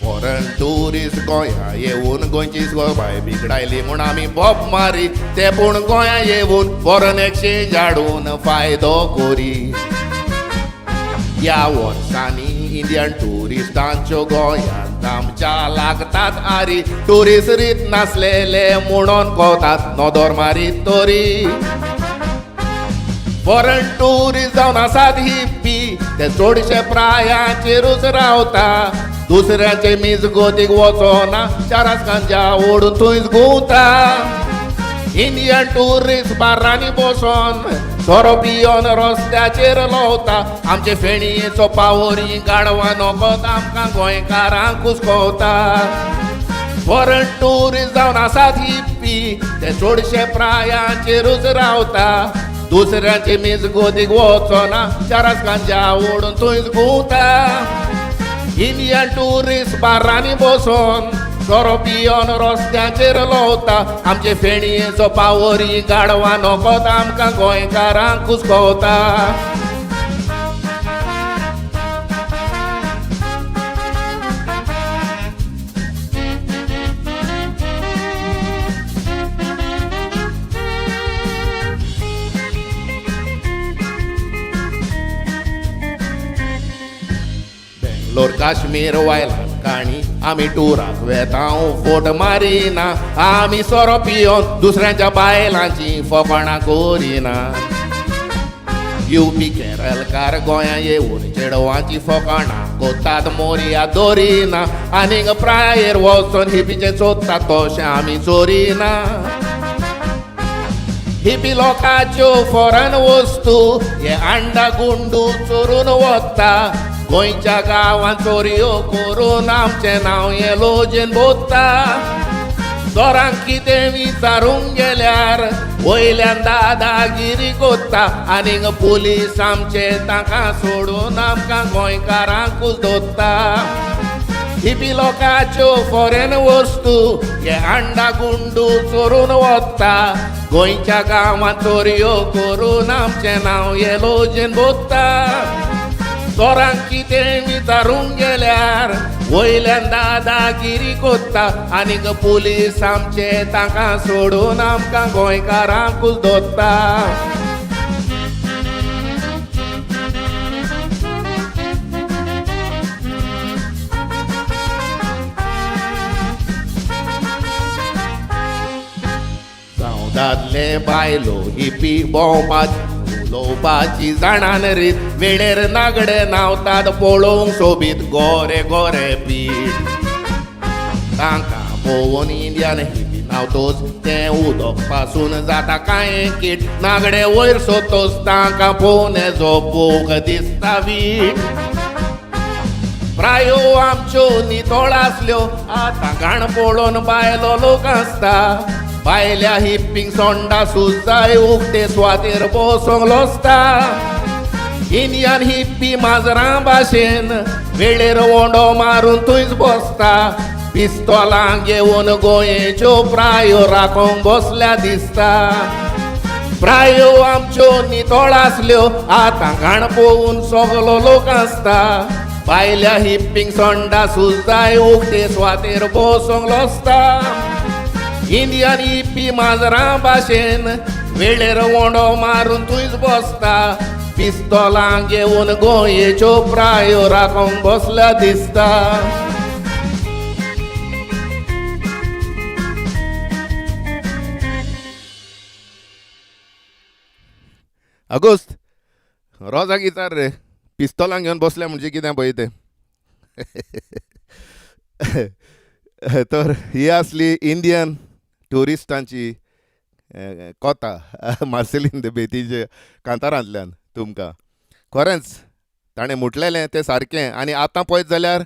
फॉरन ट्युरिस्ट गोंया येवन गोंयची सोबाय बिगडायली म्हूण आमी बोब मारी. ते पूण गोंया येवन फॉरन एक्सचेंज हाडून फायदो करी. ह्या वर्सांनी इंडियन ट्युरिस्टांच्यो गोंयांत आमच्या लागतात आरी. ट्युरिस्ट रीत नासलेले म्हणून कोतात नदर मारीत तरी. फॉरन ट्युरिस्ट जावन आसात हिप्पी, ते चडशे प्रायाचेरूच रावता. दुसऱ्याचे मिजगोतीक वचोना, चारास गांजा ओडून थंयच घुंवता. इंडियन ट्युरिस्ट बार्रांनी बसोन सोरो पियोन रस्त्याचेर लोवता. आमचे फेणयेचो पावरी गाडवां नोकत आमकां गोंयकारांक कुसकोवता. फॉरन ट्युरिस्ट जावन आसात हिप्पी, ते चडशे प्रायाचेरूच रावता. दुसऱ्याचे मिजगोतीक वचोना, चारास गांजा ओडून थंयच घुंवता. इंडियन ट्युरिस्ट बार्रांनी बसोन सोरो पियोन रस्त्याचेर लोवता. आमचे फेणयेचो पावरी गाडवां नोकत आमकां गोंयकारांक कुसकोवता. बेंगलोर काश्मीर वायलां काणी आमी टुराक वेता, फोट मारिना. आमी सोरो पियोन दुसऱ्यांच्या बायलांची फकाणां करिना. युपी केरळकार गोंया येवन चेडवांची फकाणां कोतात, मोरया दोरिना. आनीक प्रायेर वचोन हिपीचें चोरतात, तशें आमी चोरिना. हिपी लोकांच्यो फॉरन वस्तू हे अंडा गुंडू चोरून वता. गोंयच्या गांवांत चोरयो करून आमचें नांव हें लोजेन बोत्ता. चोरांक कितें विचारूंक गेल्यार वयल्यान दादागिरी कोत्ता. आनीक पुलीस आमचे तांकां सोडून आमकां गोंयकारांकूच दोत्ता. हिपी लोकांच्यो फॉरेन वस्तू हे अंडा गुंडू चोरून वता. गोंयच्या गांवांत चोरयो करून आमचें नांव हें लोजेन बोत्ता. चोरांक कितें विचारूंक गेल्यार वयल्यान दादागिरी कोत्ता. आनीक पुलीस आमचे तांकां सोडून आमकां गोंयकारांकूच दोत्ता. जावं दादले बायलो हिपी भोंवपाची उलोवपाची जाणान रीत. वेळेर नागडे न्हांवतात पळोवंक सोबीत गोरे गोरे पीठ. तांकां पळोवन इंडियन हिपी न्हांवतोच तें उदक पासून जाता कांय कीट. नागडे वयर सोदतोच तांकां पळोवन हेजो पोक दिसता वीट. प्रायो आमच्यो नितळ आसल्यो, आतां घाण पळोवन बायलो लोक आसता. भायल्या हिप्पींक सोंडा सुजाय उक्ते सुवातेर बसोंक लोसता. इंडियन हिप्पी माजरां भाशेन वेळेर ओंडो मारून थंयच बसता. पिस्तोलां घेवन गोंयच्यो प्रायो राखोंक बसल्या दिसता. प्रायो आमच्यो नितळ आसल्यो, आतां घाण पोवून सगलो लोक आसता. भायल्या हिप्पींक सोंडा सुजाय उक्ते सुवातेर बसोंक लोसता. इंडियन हिप्पी माजरां भाशेन वेळेर ओंडो मारून थंयच बसता. पिस्तोलां घेवन गोंयच्यो प्रायो राखोंक बसल्या दिसता. अगोस्त, रोजाक विचार रे, पिस्तोलां घेवन बसल्या म्हणजे कितें पळय तें. तर ही आसली इंडियन ट्युरिस्टांची कोता मार्सेलीन दे बेतीचे कांतारांतल्यान तुमकां. खरेंच ताणें म्हटलेलें तें सारकें. आनी आतां पळयत जाल्यार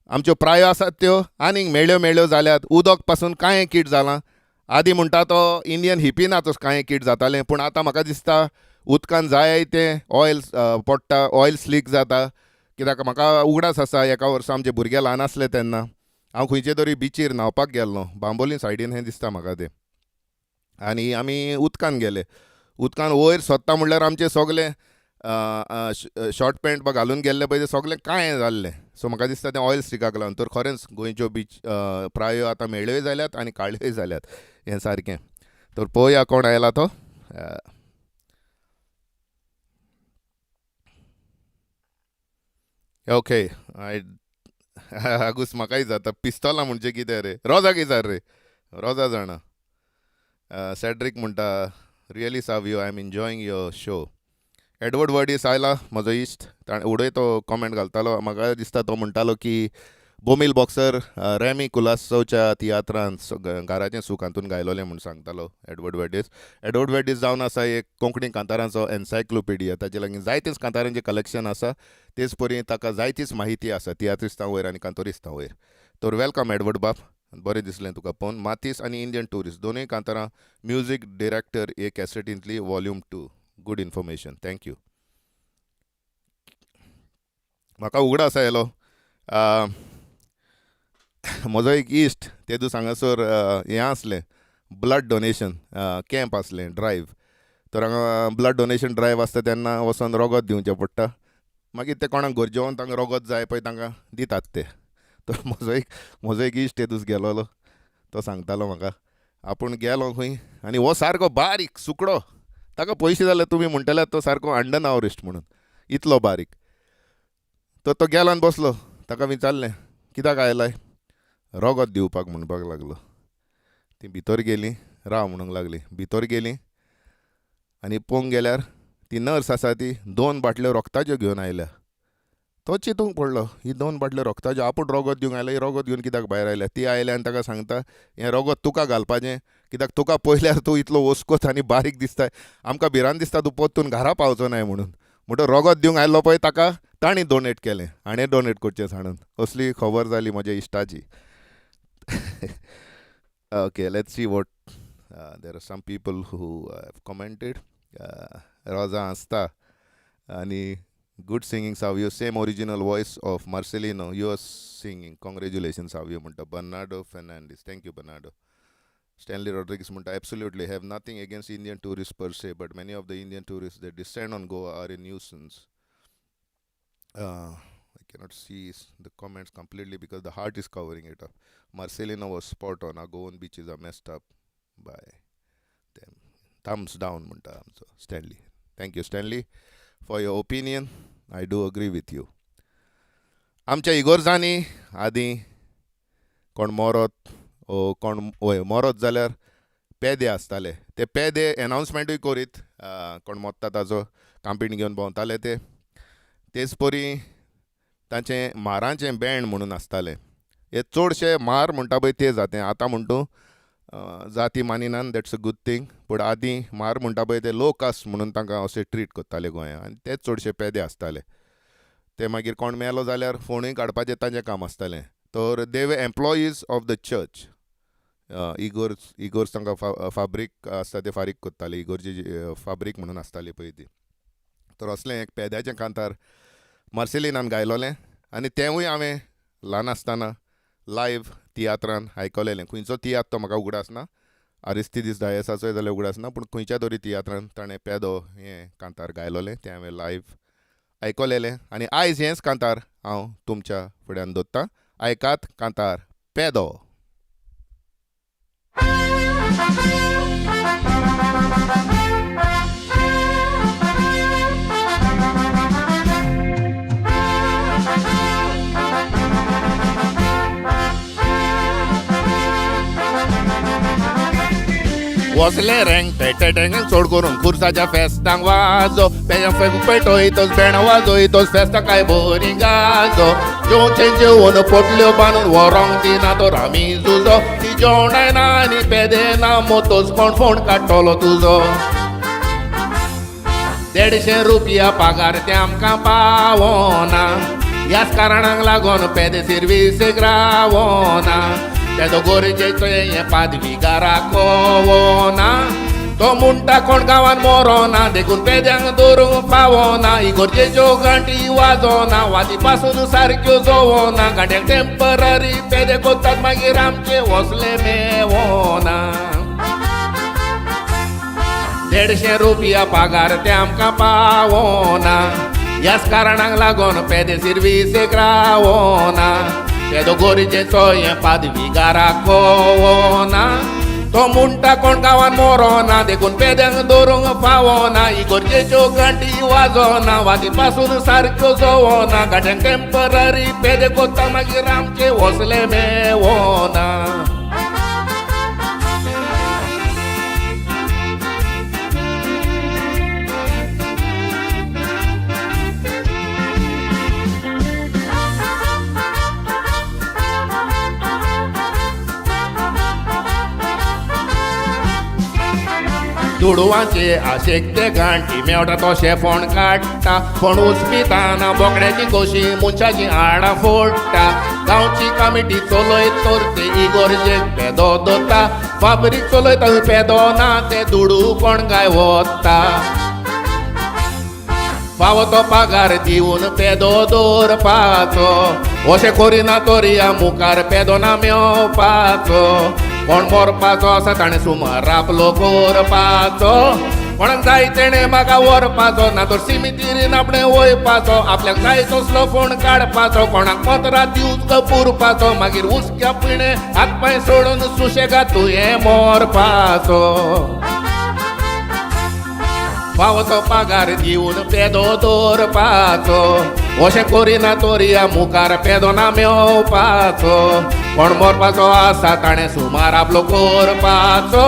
आमच्यो प्रायो आसात त्यो आनीक मेळ्यो मेळ्यो जाल्यात. उदक पासून कांय कीट जालां. आदीं म्हणटा तो इंडियन हिपी ना तसो कांय कीट जातालें, पूण आतां म्हाका दिसता उदकान जाय तें ऑयल पडटा, ऑयल स्लीक जाता. कित्याक म्हाका उगडास आसा, एका वर्सा आमचे भुरगे ल्हान आसले तेन्ना हांव खंयचे तरी बिचीर न्हांवपाक गेल्लो, बांबोली सायडीन हें दिसता म्हाका तें. आनी आमी उदकान गेले. उदकान वयर सोदता म्हणल्यार आमचें सगलें शॉर्ट पॅन्ट बा घालून गेल्ले पळय, तें सगलें काळें जाल्लें. सो म्हाका दिसता तें ऑयल स्लिकाक लागून. तर खरेंच गोंयच्यो बीच प्रायो आतां मेळ्ळ्योय जाल्यात आनी काळ्योय जाल्यात हें सारकें. तर पळोवया कोण आयला तो. ओके, I Auguste म्हाकाय जाता पिस्तोलां म्हणजे कितें रे. रोजाक विचार रे, रोजा जाणा. सॅड्रीक म्हणटा, "Really Savio, I am enjoying your show." Edward वर्डीस आयला, म्हजो इश्ट. ताणें उडय तो कॉमेंट घालतालो. म्हाका दिसता तो म्हणटालो की बोमील बॉक्सर रॅमी कुलासोच्या तियात्रांत घराचें सूख हातून गायलोलें म्हूण सांगतालो एडवर्ड वर्डीस. एडवर्ड वर्डीस जावन आसा एक कोंकणी कांतारांचो एन्सायक्लोपिडिया. ताचे लागीं जायतेच कांतारांचें कलेक्शन आसा. तेच परी ताका जायतीच माहिती आसा तियात्रिस्तां वयर आनी कांतोरिस्तां वयर. तर welcome Edward बाब, बरें दिसलें तुका पळोवन. मातीस आनी इंडियन ट्युरिस्ट दोनूय कांतारां म्युजीक डिरेक्टर हे कॅसेटींतली, volume 2. Good information, thank you. म्हाका उगडास आयलो, म्हजो एक इश्ट ते दीस हांगासर हें आसलें, ब्लड डोनेशन कॅम्प आसलें, ड्रायव्ह. तर हांगा ब्लड डोनेशन ड्रायव्ह आसता तेन्ना वचोन रगत दिवचें पडटा. मागीर ते कोणाक गरजेवंत तांकां रगत जाय पळय, तांकां दितात ते. तर म्हजो एक इश्ट ते दीस गेलोलो, तो सांगतालो म्हाका, आपूण गेलो खंय आनी हो सारको बारीक सुकडो, ताका पयशे जाल्यार तुमी म्हणटले तो सारको अंडरनवरिश्ड म्हणून, इतलो बारीक. तर तो गेलो आनी बसलो. ताका विचारलें, "कित्याक आयलाय?" "रगत दिवपाक," म्हणपाक लागलो. ती भितर गेली. "राव," म्हणूंक लागली. भितर गेली आनी पळोवंक गेल्यार ती नर्स आसा ती दोन बाटल्यो रगताच्यो घेवन आयल्या. तो चिंतूंक पडलो, ही दोन बाटल्यो रगताच्यो, आपूण रगत दिवंक आयल्या, ही रगत घेवन कित्याक भायर आयल्या? ती आयल्या आनी ताका सांगता, "हें रगत तुका घालपाचें, कित्याक तुका पळयल्यार तूं इतलो वस्कोत आनी बारीक दिसता, आमकां भिरांत दिसता तूं परतून घरा पावचो नाय म्हणून." म्हणटकर रगत दिवंक आयल्लो पळय ताका तांणी डोनेट केलें, हाणें डोनेट करचें सांडून. असली खबर जाली म्हज्या इश्टाची. Okay, let's see what there are some people who have commented. Rosa आसता आनी "Good singing, Savio. Same original voice of Marcelino you are singing. Congratulation, Savio," म्हणटा Bernardo Fernandes. Thank you, Bernardo. Stanley Rodriguez म्हणटा, "Absolutely have nothing against Indian tourists per se, but many of the Indian tourists that descend on Goa are a nuisance." I cannot see the comments completely because the heart is covering it up. "Marcelino was spot on. Our Goan beaches are messed up by them. Thumbs down," म्हणटा आमचो Stanley. Thank you, Stanley, for your opinion. I do agree with you. आमच्या इगोर्जांनी आदीं कोण मरत ओ कोण वय मरत जाल्यार पेदे आसताले. ते पेदे एनावन्समेंटूय करीत, कोण मोत्ता ताजो कांपीण घेवन भोंवताले ते. तेच परी तांचें मारांचें बँड म्हणून आसतालें. हे चडशे मार म्हणटा पळय ते जाते. आतां म्हण तूं जाती मानिनान, that's a good thing, पूण आदीं मार म्हणटा पळय ते लो कास्ट म्हणून तांकां अशें ट्रीट करताले गोंयांत आनी तेच चडशे पेदे आसताले ते. मागीर कोण मेलो जाल्यार फोणूय काडपाचें तांचें काम आसतालें. तर they were employees of the church. इगोर्ज इगोर्ज तांकां फाब्रीक आसता ते फारीक करताले, इगोर्जी फाब्रीक म्हणून आसताली पळय ती. तर असलें एक पेद्याचें कांतार मार्सेलिनान गायलोलें आनी तेंवूय हांवें ल्हान आसतना लायव्ह तियात्रान आयकलेलें. खंयचो तियात्र तो म्हाका उगडास ना, आरिस्तिदीस डायसाचोय जाल्यार उगडास ना, पूण खंयच्या तरी तियात्रान ताणें पेदो हें कांतार गायलोलें, तें हांवें लायव्ह आयकलेलें. आनी आयज हेंच कांतार हांव तुमच्या फुड्यान दवरतां. आयकात कांतार पेदो. वसले रेंग टेंग चड करून खुर्साच्या फेस्तांक वाजो, पेटोयतोच बेण वाजोयतोच फेस्तां काय बरी गाजो, जेवचें जेवन पोटल्यो बांदून व्हरोंक दिना तर आमी जुजो, ती जेवणाय ना आनी पेदे ना मोतोच कोण फोण काडटलो तुजो. 150 रुपया पगार ते आमकां पावना, ह्याच कारणाक लागून पेदे सिर्विसेक रावना, तेदो गरजेचो हें पादविगाराक कोवना, तो म्हणटा कोण गांवान मोरोना देखून पेद्यांक दवरूंक पावना, इगोर्जेच्यो घांटी वाजोना वाती पासून सारक्यो जोवना, गांट्यांक टेंपररी पेदे कोत्तात मागीर आमचे वसले मेवना. 150 रुपया पगार ते आमकां पावना, ह्याच कारणाक लागून पेदे सिर्विसेक रावना, तेदो गरजेचो हें पादविगाराक कोवना, तो म्हणटा कोण गांवान मोरोना देखून पेद्यांक दवरूंक पावना, इगोर्जेच्यो घांटी वाजोना वाती पासून सारक्यो जोवना, गांट्यांक टेंपररी पेदे कोत्ता मागीर आमचे वसले मेवना. दुडवांचे आशेक ते घांटी मेवटा तशें फोण काडटा, फोण उसपिताना बोकड्याची कशी मनशाची हाडां फोडटा, गांवची कमिटी चलयत तर ते इगोर्जेक पेदो दवरता, फाब्रीक चलयता पेदो ना ते दुडू कोण काय वता, फावो तो पगार दिवन पेदो दवरपाचो, अशें करिना तरी मुखार पेदो ना मेवपाचो, कोण मरपाचो आसा ताणें सुमार आपलो करपाचो, कोणाक जाय तेणें म्हाका व्हरपाचो ना तर सिमितीरीन आपणें वयपाचो, आपल्याक जाय तसलो फोण काडपाचो, कोणाक पत्रां दिवंक पुरपाचो, मागीर हुसक्या पिणें हात पांय सोडून सुशेगाद तुवें मरपाचो. फावो तो पगार दिवन पेदो दवरपाचो, अशें करिना तरी मुखार पेदो ना मेवपाचो, कोण मरपाचो आसा ताणें सुमार आपलो करपाचो,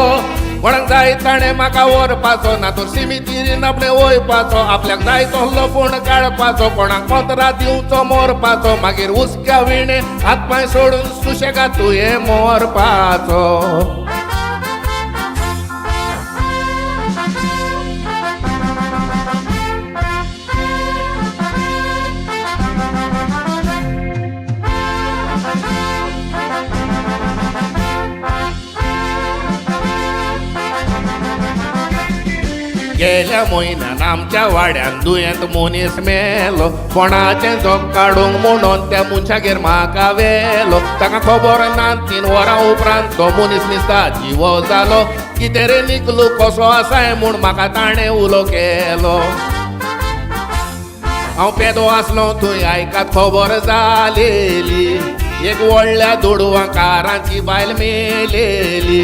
कोणाक जाय ताणें म्हाका व्हरपाचो ना तर सिमितीरीन आपणें वयपाचो, आपल्याक जाय तसलो फोण काडपाचो, कोणाक पत्रां दिवचो मरपाचो, मागीर हुसक्या विणें हात पांय सोडून सुशेगाद तुवें मरपाचो. गेल्या म्हयन्यान आमच्या वाड्यान दुयेंत मनीस मेलो, कोणाचें जोग काडूंक म्हणून त्या मनशागेर म्हाका व्हेलो, ताका खबर ना 3 वरां उपरांत तो मनीस निस्ता जिवो जालो, कितें रे निकलू कसो आसाय म्हूण म्हाका ताणें उलो केलो. हांव पेदो आसलो थंय आयकात खबर जालेली, एक व्हडल्या दुडवांकारांची बायल मेलेली,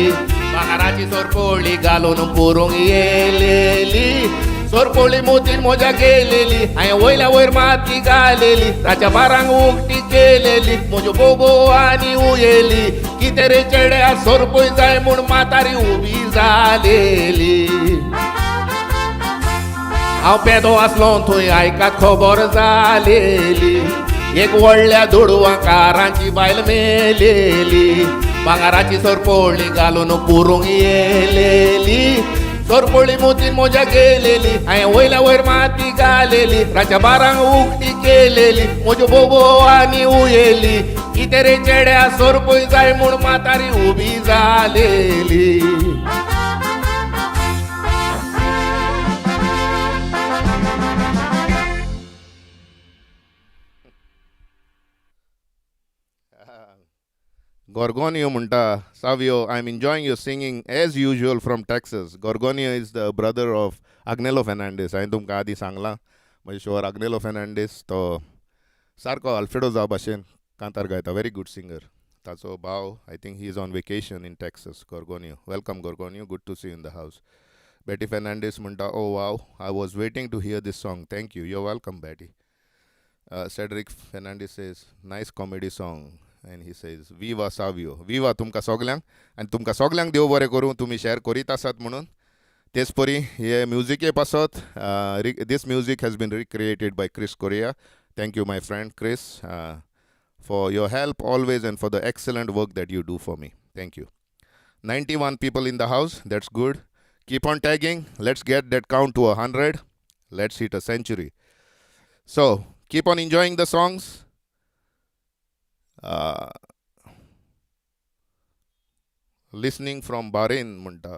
भांगराची सोरपोळी घालून पुरूंक येलेली, सोरपोळी मोतीन म्हज्या गेलेली, हांवें वयल्या वयर माती घालेली, ताच्या बारांक उकती केलेली, म्हज्यो बोबो आनी उयेली, कितें रे चेड्या सोरपोय जाय म्हूण म्हातारी उबी जालेली. हांव पेदो आसलो थंय आयकात खबर जालेली, एक व्हडल्या दुडवांकारांची बायल मेलेली, भांगराची सोरपोळी घालून पुरूंक येलेली, सोरपोळी मोतीन म्हज्या गेलेली, हांवें वयल्या वयर माती घालेली, रातच्या बारांक उकती केलेली, म्हज्यो बोबो आनी उयेली, कितें रे चेड्या सोरपूय जाय म्हूण म्हातारी उबी जालेली. Gorgonio म्हणटा, Savio, I am enjoying your singing as usual from Texas. Gorgonio is the brother of Agnelo Fernandes. हांवें तुमकां आदीं सांगलां म्हज्या शोर आग्नेलो फेर्नांडीस तो सारको अल्फ्रेडो जाव भाशेन कांतार गायता, व्हेरी गूड सिंगर. ताचो भाव, I think he is on vacation in Texas. Gorgonio, welcome Gorgonio, good to see in the house. Betty Fernandes म्हणटा, oh wow, I was waiting to hear this song, thank you. You welcome Betty. Cedric Fernandes says, nice comedy song. And he says, viva Savio, viva तुमकां सगल्यांक आनी तुमकां सगल्यांक देव बरें करूं, तुमी शेअर करीत आसात म्हणून. तेच परी हे म्युजिके पासत, this music has been recreated by Chris Correa. Thank you my friend Chris for your help always and for the excellent work that you do for me. Thank you. 91 people in the house, that's good. Keep on tagging. Let's get that count to 100. Let's hit a century. So keep on enjoying the songs. Listening from Bahrain म्हणटा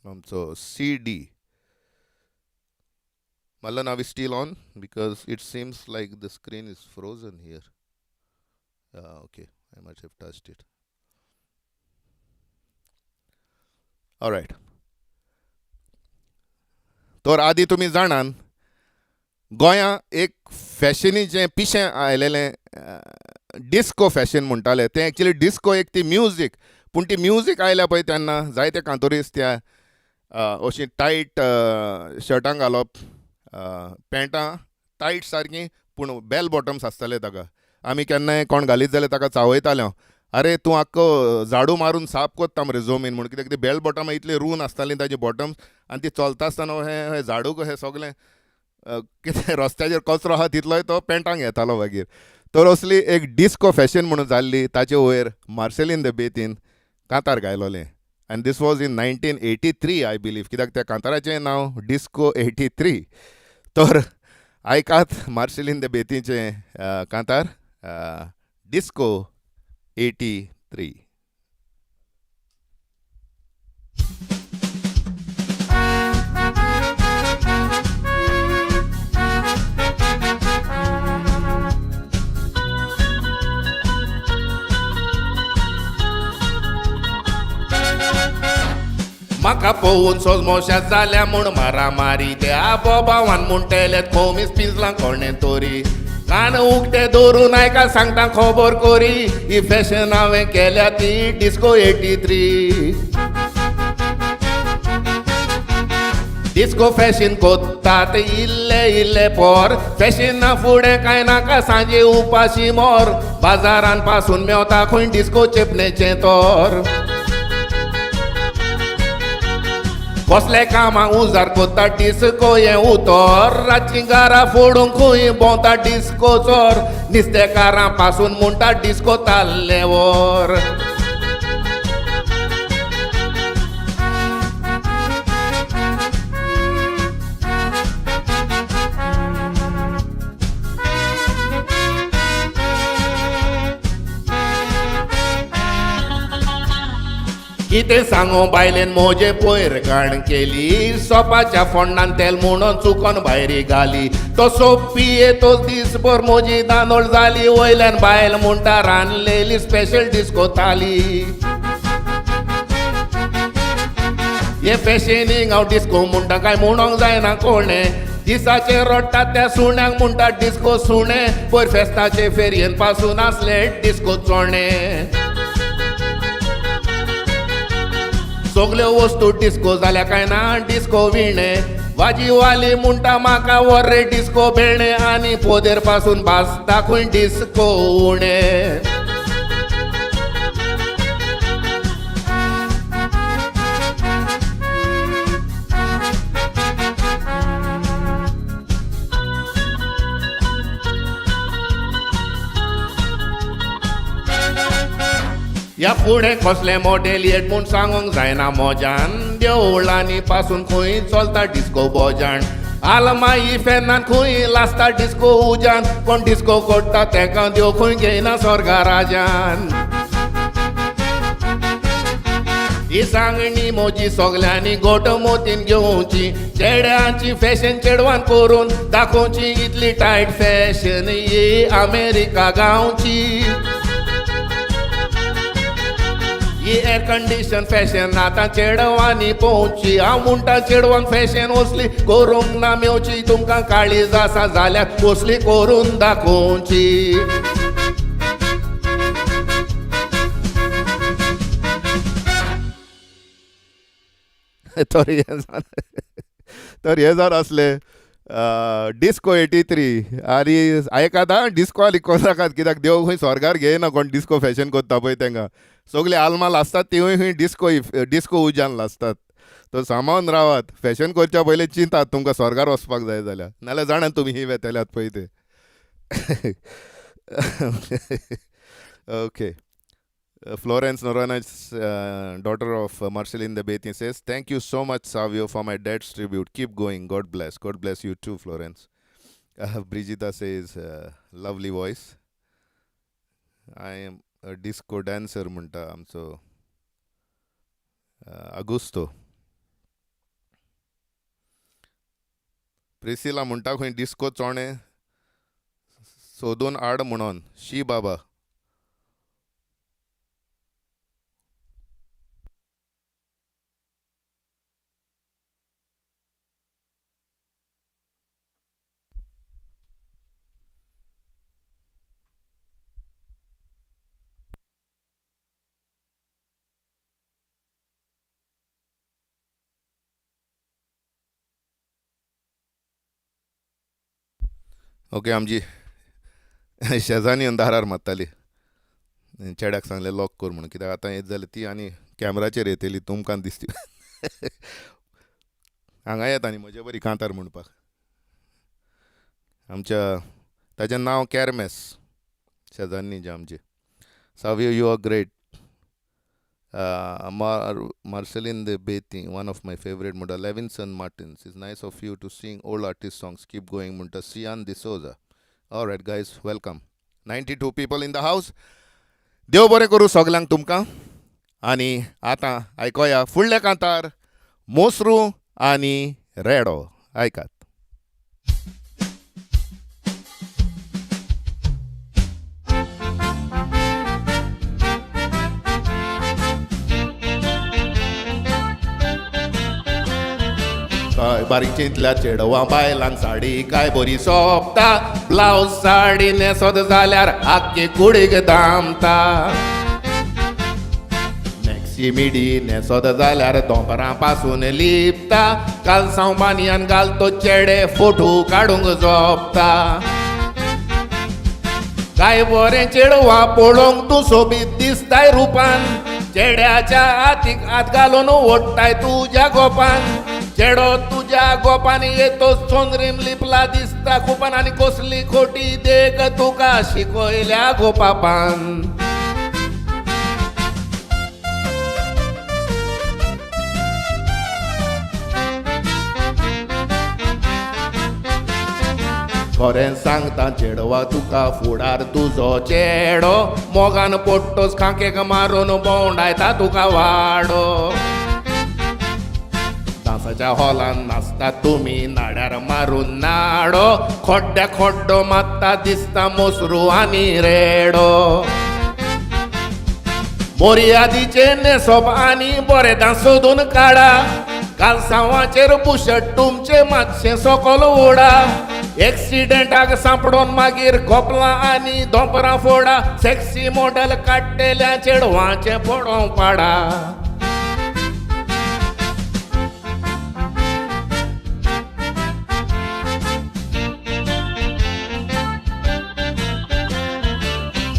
आमचो C D. Mallan, are we still on? Because it seems like the screen is frozen here. Okay, I might have touched it. All right. तर आदी तुमी जाणान गोंया एक फॅशनीचें पिशें आयलेलें, disco fashion म्हणटाले तें. एक्चुली डिस्को एक ती म्युजीक, पूण ती म्युजीक आयल्या पळय तेन्ना जायते कांतोरीस त्या अशीं टायट शर्टां घालप, पॅन्टां टायट सारकीं, पूण बेल बॉटम्स आसताले ताका. आमी केन्नाय कोण घालीत जाल्यार ताका चावयताले हांव, अरे तूं आख्खो झाडू मारून साफ कोत्ता मरे जमीन म्हूण, कित्याक ती बेल बॉटमां इतली रून आसताली ताजी बॉटम्स, आनी ती चलता आसतना हें झाडू कशें सगलें कितें रस्त्याचेर कचरो आहा तितलोय तो पेंटांक येतालो मागीर. तर असली एक डिस्को फॅशन म्हणून जाल्ली, ताचे वयर मार्सेलीन the बेतीन कांतार गायलोलें. And this was in 1983 I believe, कित्याक त्या कांताराचें नांव डिस्को 83. तर आयकात मार्सेलीन the बेतीचें कांतार डिस्को 83. म्हाका पळोवन सोजमोशा जाल्या म्हूण मारामारी त्या बोबावान म्हणटेले खोमीस पिंजलां कोणें तोरी. कान उक्ते दवरून आयका सांगता खबर कोरी, ही फॅशन हांवें केल्या ती डिस्को 83. डिस्को फॅशन कोत्तात इल्ले इल्ले पोर, फॅशना फुडें कांय नाका सांजे उपाशी मोर, बाजारान पासून मेवता खंय डिस्को चेपणेचें तोर. कसले कामां उजार कोत्ता डिस्को हें उतर, रातची घरा फोडूंक खंय भोंवता डिस्को चोर, नुस्तेकारां पासून म्हणटा डिस्को ताल्ले व्हर. कितें सांगू बायलेन मोजे पयर घाण केली, सोपाच्या फोंडान तेल म्हणून चुकोन भायर घाली, तो सोप पिये तो दीसभर मोजी दानोळ जाली, वयल्यान बायल म्हणटा रांदलेली स्पेशल डिस्को थाली. हे फॅशनीक हांव डिस्को म्हणटा काय म्हणोंक जायना कोणें, दिसाचे रडटा त्या सुण्यांक म्हणटा डिस्को सुणें, पयर फेस्ताचे फेरयेन पासून आसले डिस्को चोणे. सगल्यो वस्तू डिस्को जाल्या काय ना डिस्को विणे, वाजीवाली म्हणटा म्हाका व्हर रे डिस्को भेणे, आनी पोदेर पासून भाजता खंय डिस्को उणें. ह्या फुडें कसलें मॉडेल येत म्हूण सांगूंक जायना मोजान, देवळांनी पासून खंय चलता डिस्को बोजान, आलमाई फेनान खंय लासता डिस्को उज्यान, कोण डिस्को कोट्टा तेका देव खंय घेयना स्वर्गा राजान. ही सांगणी म्हजी सगल्यांनी गोट मोतीन घेवची, चेड्यांची फॅशन चेडवान करून दाखोवची, इतली टायट फॅशन ही अमेरिका गांवची. ही एर कंडिशन फॅशन आतां चेडवांनी पळोवची, हांव म्हणटा चेडवांक फॅशन वसली करूंक ना मेवची, तुमकां काळीज आसा जाल्यार कसली करून दाखोवची. तर हें जावन तर हें जावन आसलें डिस्को 83. आनी आयकात आं, डिस्को आनी कोनाकात, कित्याक देव खंय स्वर्गार घेयना कोण डिस्को फॅशन कोत्ता पळय तेंकां. सगळीं आल्मां लासतात तिवूय खंय डिस्को डिस्को उज्यान लासतात. तो सांबाळून रावात, फॅशन करच्या पयलीं चिंतात तुमकां स्वर्गार वचपाक जाय जाल्यार, नाल्यार जाणा तुमी ही वेतल्यात पळय ते. Okay. Florence Noronha, daughter of Marceline de Bethi, says, "Thank you so much, Savio, for my dad's tribute. Keep going. God bless. God bless you too, Florence." Brigita says, "Lovely voice. I am a disco dancer," म्हणटा आमचो Augusto. Priscilla म्हणटा खंय disco चोणे सोदून हाड म्हणून. शी बाबा. Okay, आमची शेजानी येवन दारार मारताली, चेड्याक सांगलें लॉक कर म्हणून, कित्याक आतां येत जाल्यार ती आनी कॅमराचेर येतली, तुमकां दिसती. हांगा येता आनी म्हजे बरी कांतार म्हणपाक. आमच्या ताचें नांव कॅरमेस, शेजान्नी जे आमची. Savio, you are great. Marceline de Bethi, one of my favorite म्हणटा. Levinson Martins, it's nice of you to sing old artist songs, keep going म्हणटा Sian D'Souza. All right guys, welcome. 92 people in the house. देव बरें करूं सगल्यांक तुमकां. आनी आतां आयकोया फुडल्या कांतार, मोसरू आनी रेडो. आयकात. काय बारीक चिंतल्या चेडवां बायलांक साडी काय बरी सोबता, ब्लावज साडी न्हेसत जाल्यार आख्खे कुडीक दामता, मॅक्सी मिडी न्हेसत जाल्यार दोंपरां पासून लिपता, कालसांव बानयान घालतो चेडे फोटो काडूंक जोपता. काय बरें चेडवां पळोवंक तूं सोबीत दिसताय रुपान, चेड्याच्या हातीक हात घालून ओडटाय तुज्या गोपान, चेडो तुज्या गोपान येतो चोंदरीम लिपला दिसता कुपान, आनी कसली खोटी देख तुका शिकयल्या गोपापान. खरें सांगता चेडवा तुका फुडार तुजो चेडो, मोगान पोट्टोच खांकेक मारून भोंवडायता तुका वाडो. डांसाच्या हॉलान नाचता तुमी नाड्यार मारून नाडो, खोड्ड्या खोड्डो मात्ता दिसता मोसरू आनी रेडो. मोरयादीचें न्हेसप आनी बरें दांस सोदून काडा, कालसांवाचेर बुशट तुमचें मातशें सकल ओडा, एक्सिडेंटाक सांपडोन मागीर गोपलां आनी दोंपरां फोडा, सेक्सी मॉडल काडटेल्या चेडवांचें पडोवंक पाडा.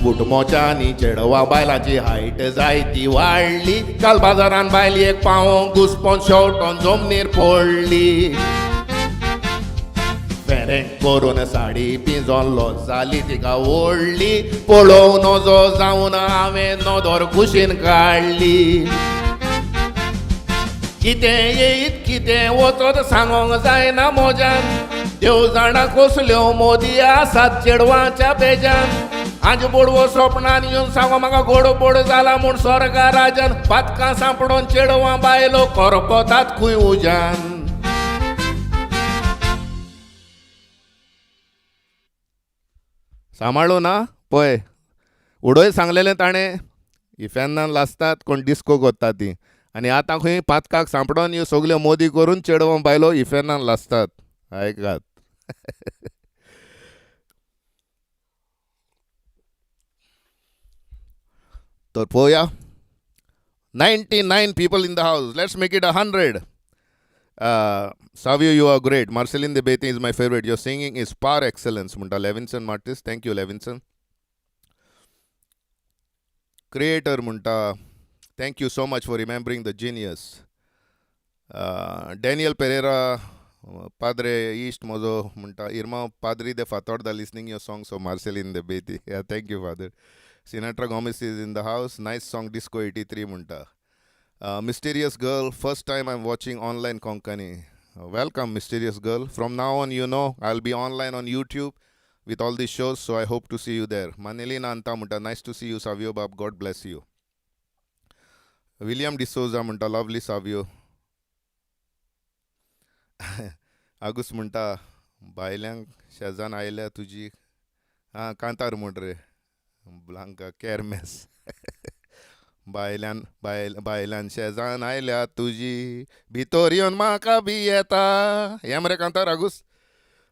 बुटमोच्यांनी चेडवां बायलांची हायट जायती वाडली, काल बाजारान बायल एक पावों घुसपोन शेवटोन जमनीर पडली, फेरें करून साडी पिंजोन लॉस जाली तिका ओडली, पळोवं नजो जावन हांवें नदर कुशीन काडली. कितें येयत कितें वचत सांगोंक जायना मोज्यान, देव जाणा कसल्यो मोदी आसात चेडवाच्या पेजान. आज बोडवो सोपणान येवन सांगो म्हाका गोडबोड जाला म्हूण स्वर्गा राजान, पातकां सांपडोन चेडवां बायलो करपतात खूंय उज्यान. सांबाळू ना पळय उडय सांगलेलें ताणें, इफेन्नान लासतात कोण डिस्को कोत्ता ती, आनी आतां खंय पातकाक सांपडोन ह्यो सगल्यो मोदी करून चेडवां बायलो इफेर्नान लासतात. आयकात. तर पळोवया, 99 people in the house, let's make it 100. Savio, you are great. Marcelin de Bethi is my favourite. Your singing is par excellence म्हणटा Levinson Martis. Thank you Levinson. Creator म्हणटा thank you so much for remembering the genius. Daniel Pereira Padre इश्ट म्हजो म्हणटा इरमांव पाद्री de Fatorda listening your songs of Marcelin de Bethi. Thank you father. Sinatra Gomes is in the house. Nice song disco 83 म्हणटा. Mysterious girl, first time I am watching online Konkani. Welcome mysterious girl. From now on you know I will be online on YouTube with all these shows, so I hope to see you there. Manilina Anta म्हणटा nice to see you Savio बाब, God bless you. William D'Souza म्हणटा lovely Savio. आगूस म्हणटा बायल्यांक शेजान आयल्या तुजी आं कांतार म्हण रे ब्लांका केरमेस. बायल्यान बायल बायल्यान शेजान आयल्या तुजी भितोर येवन म्हाका बी येता, हें मरे कांतार आगूस.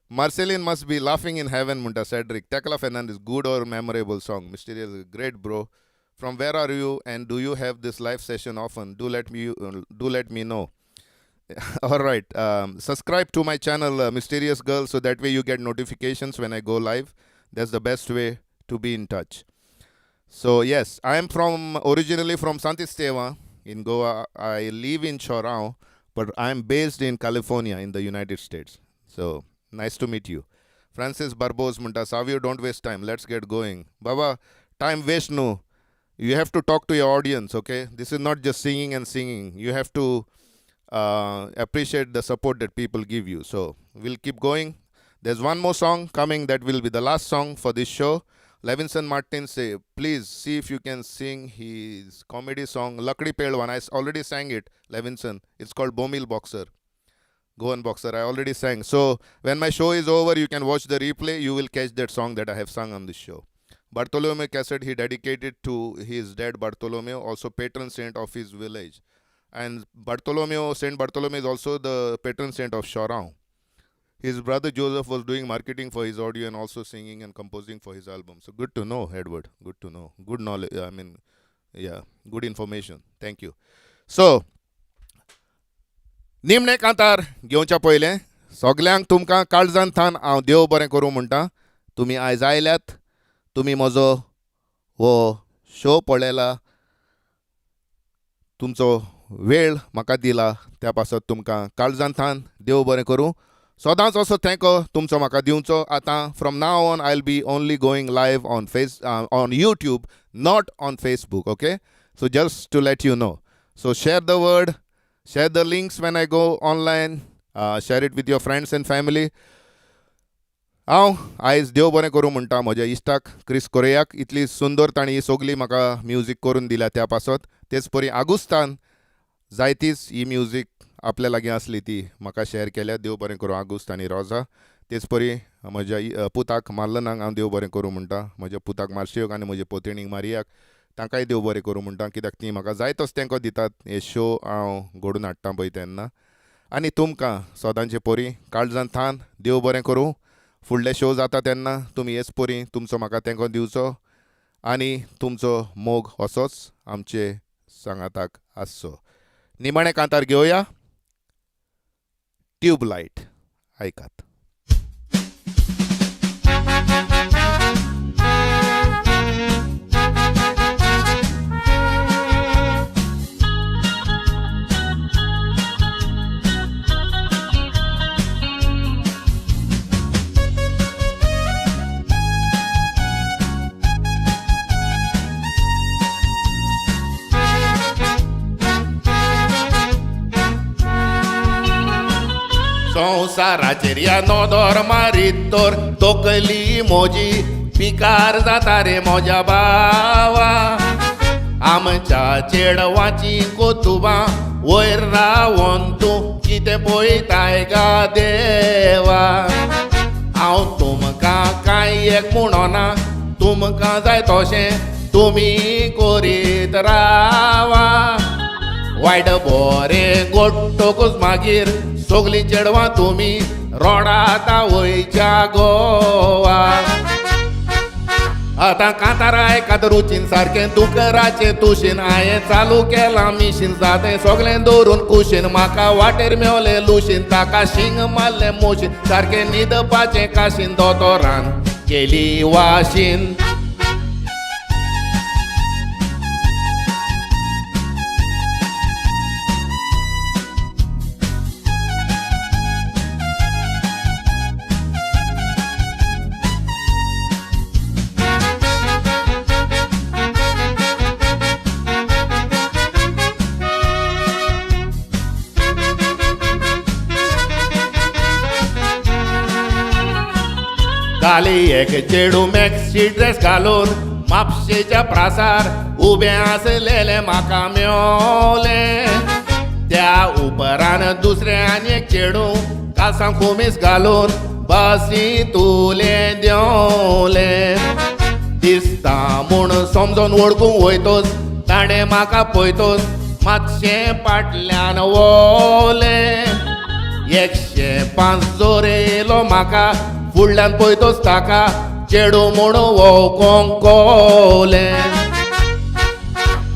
Marceline must be laughing in heaven म्हणटा Cedric. Tekla Fernandes, good or memorable song. Mysterious, great bro. From where are you and do you have this live session often? Do let me know. All right, subscribe to my channel, Mysterious Girl, so that way you get notifications when I go live. That's the best way to be in touch. So yes, I am from originally from Santisteva in Goa. I live in Chorao, but I am based in California in the United States. So nice to meet you. Francis Barbos म्हणटा Savio, don't waste time, let's get going. Baba, time waste न्हू. You have to talk to your audience, okay? This is not just singing and singing. You have to appreciate the support that people give you. So we'll keep going. There's one more song coming that will be the last song for this show. Levinson Martin say, please see if you can sing his comedy song, Lakdi Pel one. I already sang it, Levinson. It's called Bomil Boxer. Goan Boxer. I already sang. So when my show is over, you can watch the replay. You will catch that song that I have sung on this show. Bartolomeo cassette he dedicated to his dead Bartolomeo, also patron saint of his village. And Bartolomeo, Saint Bartolomeo is also the patron saint of Chorao. His brother Joseph was doing marketing for his audio and also singing and composing for his album. So good to know, Edward. Good to know. Good knowledge. I mean, yeah, good information. Thank you. So, निमणे कांतार घेवच्या पयलें सगल्यांक तुमकां काळजान थान हांव देव बरें करूं म्हणटा. तुमी आयज आयल्यात, तुमी म्हजो हो शो पळयला, तुमचो वेळ म्हाका दिला, त्या पासत तुमकां काळजान थान देव बरें करूं. सदांच असो तेंको तुमचो म्हाका दिवचो. आतां from now on I will be only going live on on YouTube, not on Facebook, okay? So just to let you know. So share the word, share the links when I go online, share it with your friends and family. हांव आयज देव बरें करूं म्हणटा म्हज्या इश्टाक क्रिस कोरेयाक, इतली सुंदर तांणी ही सगली म्हाका म्युजीक करून दिल्या त्या पासत. तेच परी आगुस्तान जायतीच ही म्युजीक आपल्या लागीं आसली ती म्हाका शेअर केल्या. देव बरें करूं आगुस्त आनी रोजा. तेच परी म्हज्या पुताक मार्लनाक हांव देव बरें करूं म्हणटा, म्हज्या पुताक मार्शियोक आनी म्हज्या पोतेणीक मारियाक, तांकांय देव बरें करूं म्हणटा, कित्याक ती म्हाका जायतोच तेंको दितात हे शो हांव घडोवन हाडटा पळय तेन्ना. आनी तुमकां सदांचे परी काळजान थान देव बरें करूं. फुडले शो जाता तेन्ना तुमी हेच परी तुमचो म्हाका तेंको दिवचो आनी तुमचो मोग असोच आमचे सांगाताक आसचो. निमाणे कांतार घेवया, ट्यूबलायट आयकात. संवसाराचेर या नदर मारीत तर तकली म्हजी पिकार जाता रे म्हज्या भावा. आमच्या चेडवाची कोतुबां वयर रावन तूं कितें पळयताय गा देवा. हांव तुमकां कांय एक म्हणना, तुमकां जाय तशें तुमी करीत रावा. वायट बरें गोडटकूच मागीर सगलीं चेडवां तुमी रोडाता वयच्या गोवा. आतां कांतारा आयकात रुचीन, सारकें दुकराचें तुशीन. हांयें चालू केलां मिशीन, जातें सगलें दवरून कुशीन. म्हाका वाटेर मेवलें लुशीन, ताका शिंग मारलें मोशीन. सारकें न्हिदपाचें काशीन, दोतोरान केली वाशीन. घाली एक चेडूं मॅक्सी ड्रेस घालून म्हापशेच्या प्रासार उबें आसलेलें म्हाका मेवलें. त्या उपरांत दुसरें आनी एक चेडूं कालसां खोमीस घालून बसींतुलें देंवलें. दिसता म्हूण समजोन वळखूंक वयतोच ताणें म्हाका पळयतोच मातशें फाटल्यान वोलें. 105 जोर येयलो म्हाका, फुडल्यान पळयतोच ताका चेडूं म्हूण वोकोंक कोवलें.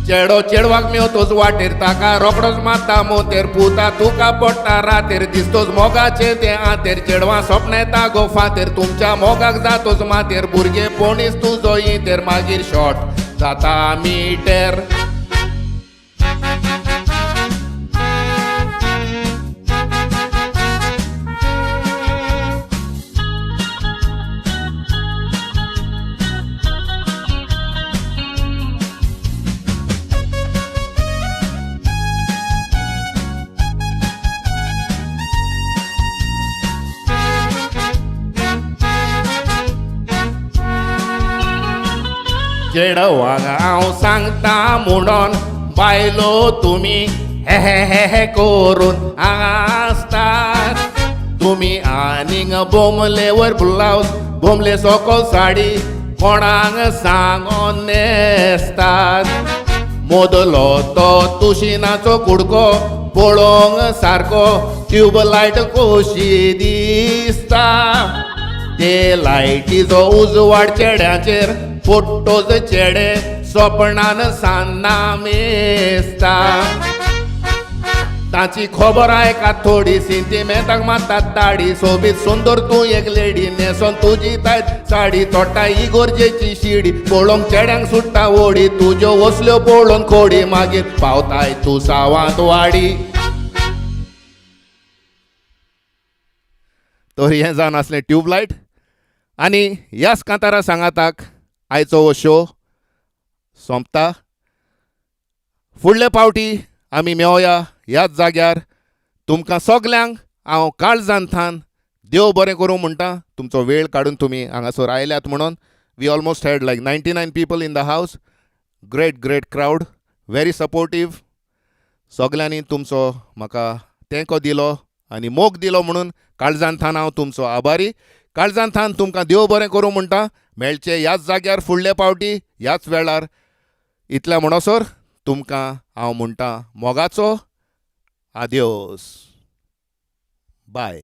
चेडो चेडवाक मेवतोच वाटेर ताका रोकडोच मारता मोतेर. पुता तुका पडटा रातेर, दिसतोच मोगाचें तें आतेर. चेडवां सपनेता गो फातेर, तुमच्या मोगाक जातोच मातेर. भुरगेपणीच तुजो इंतेर, मागीर शॉर्ट जाता मिटर. चेडवांक हांव सांगता म्हणून बायलो तुमी हे हे हे हे करून आसतात. तुमी आनीक बोमले वयर ब्लावज, बोमले सोकोल साडी कोणाक सांगोन न्हेसतात. मोदलो तो तुशिनाचो कुडको पळोवंक सारको ट्यूबलायट कशी दिसता. ते लायटीचो उजवाड चेड्याचेर फोटोज चेडे सपनान सान्नां मेजता. ताची खबर आयकात थोडी, सिंतिमेंताक मारतात ताडी. सोबीत सुंदर तूं एक लेडी, न्हेसोन तुजी तायट साडी. चोडटा इगोर्जेची शिडी, पळोवंक चेड्यांक सुट्टा ओडी. तुज्यो वसल्यो पळोवन खोडी, मागीर पावताय तूं सावंत वाडी. तर हें जावन आसलें ट्यूबलायट. आनी ह्याच कांतारा सांगाताक आयचो हो शो सोंपता. फुडले पावटी आमी मेवया ह्याच जाग्यार. तुमकां सगल्यांक हांव काळजांतल्यान देव बरें करूं म्हणटा, तुमचो वेळ काडून तुमी हांगासर आयल्यात म्हणून. We almost had like 99 people in the house. Great great crowd, very supportive. सगल्यांनी तुमचो म्हाका तेंको दिलो आनी मोग दिलो म्हणून काळजांतल्यान हांव तुमचो आभारी. काळजांतल्यान तुमकां देव बरें करूं म्हणटा. मेळचे ह्याच जाग्यार फुडले पावटी ह्याच वेळार. इतल्या म्हणसर तुमकां हांव म्हणटा मोगाचो आद्योस, बाय.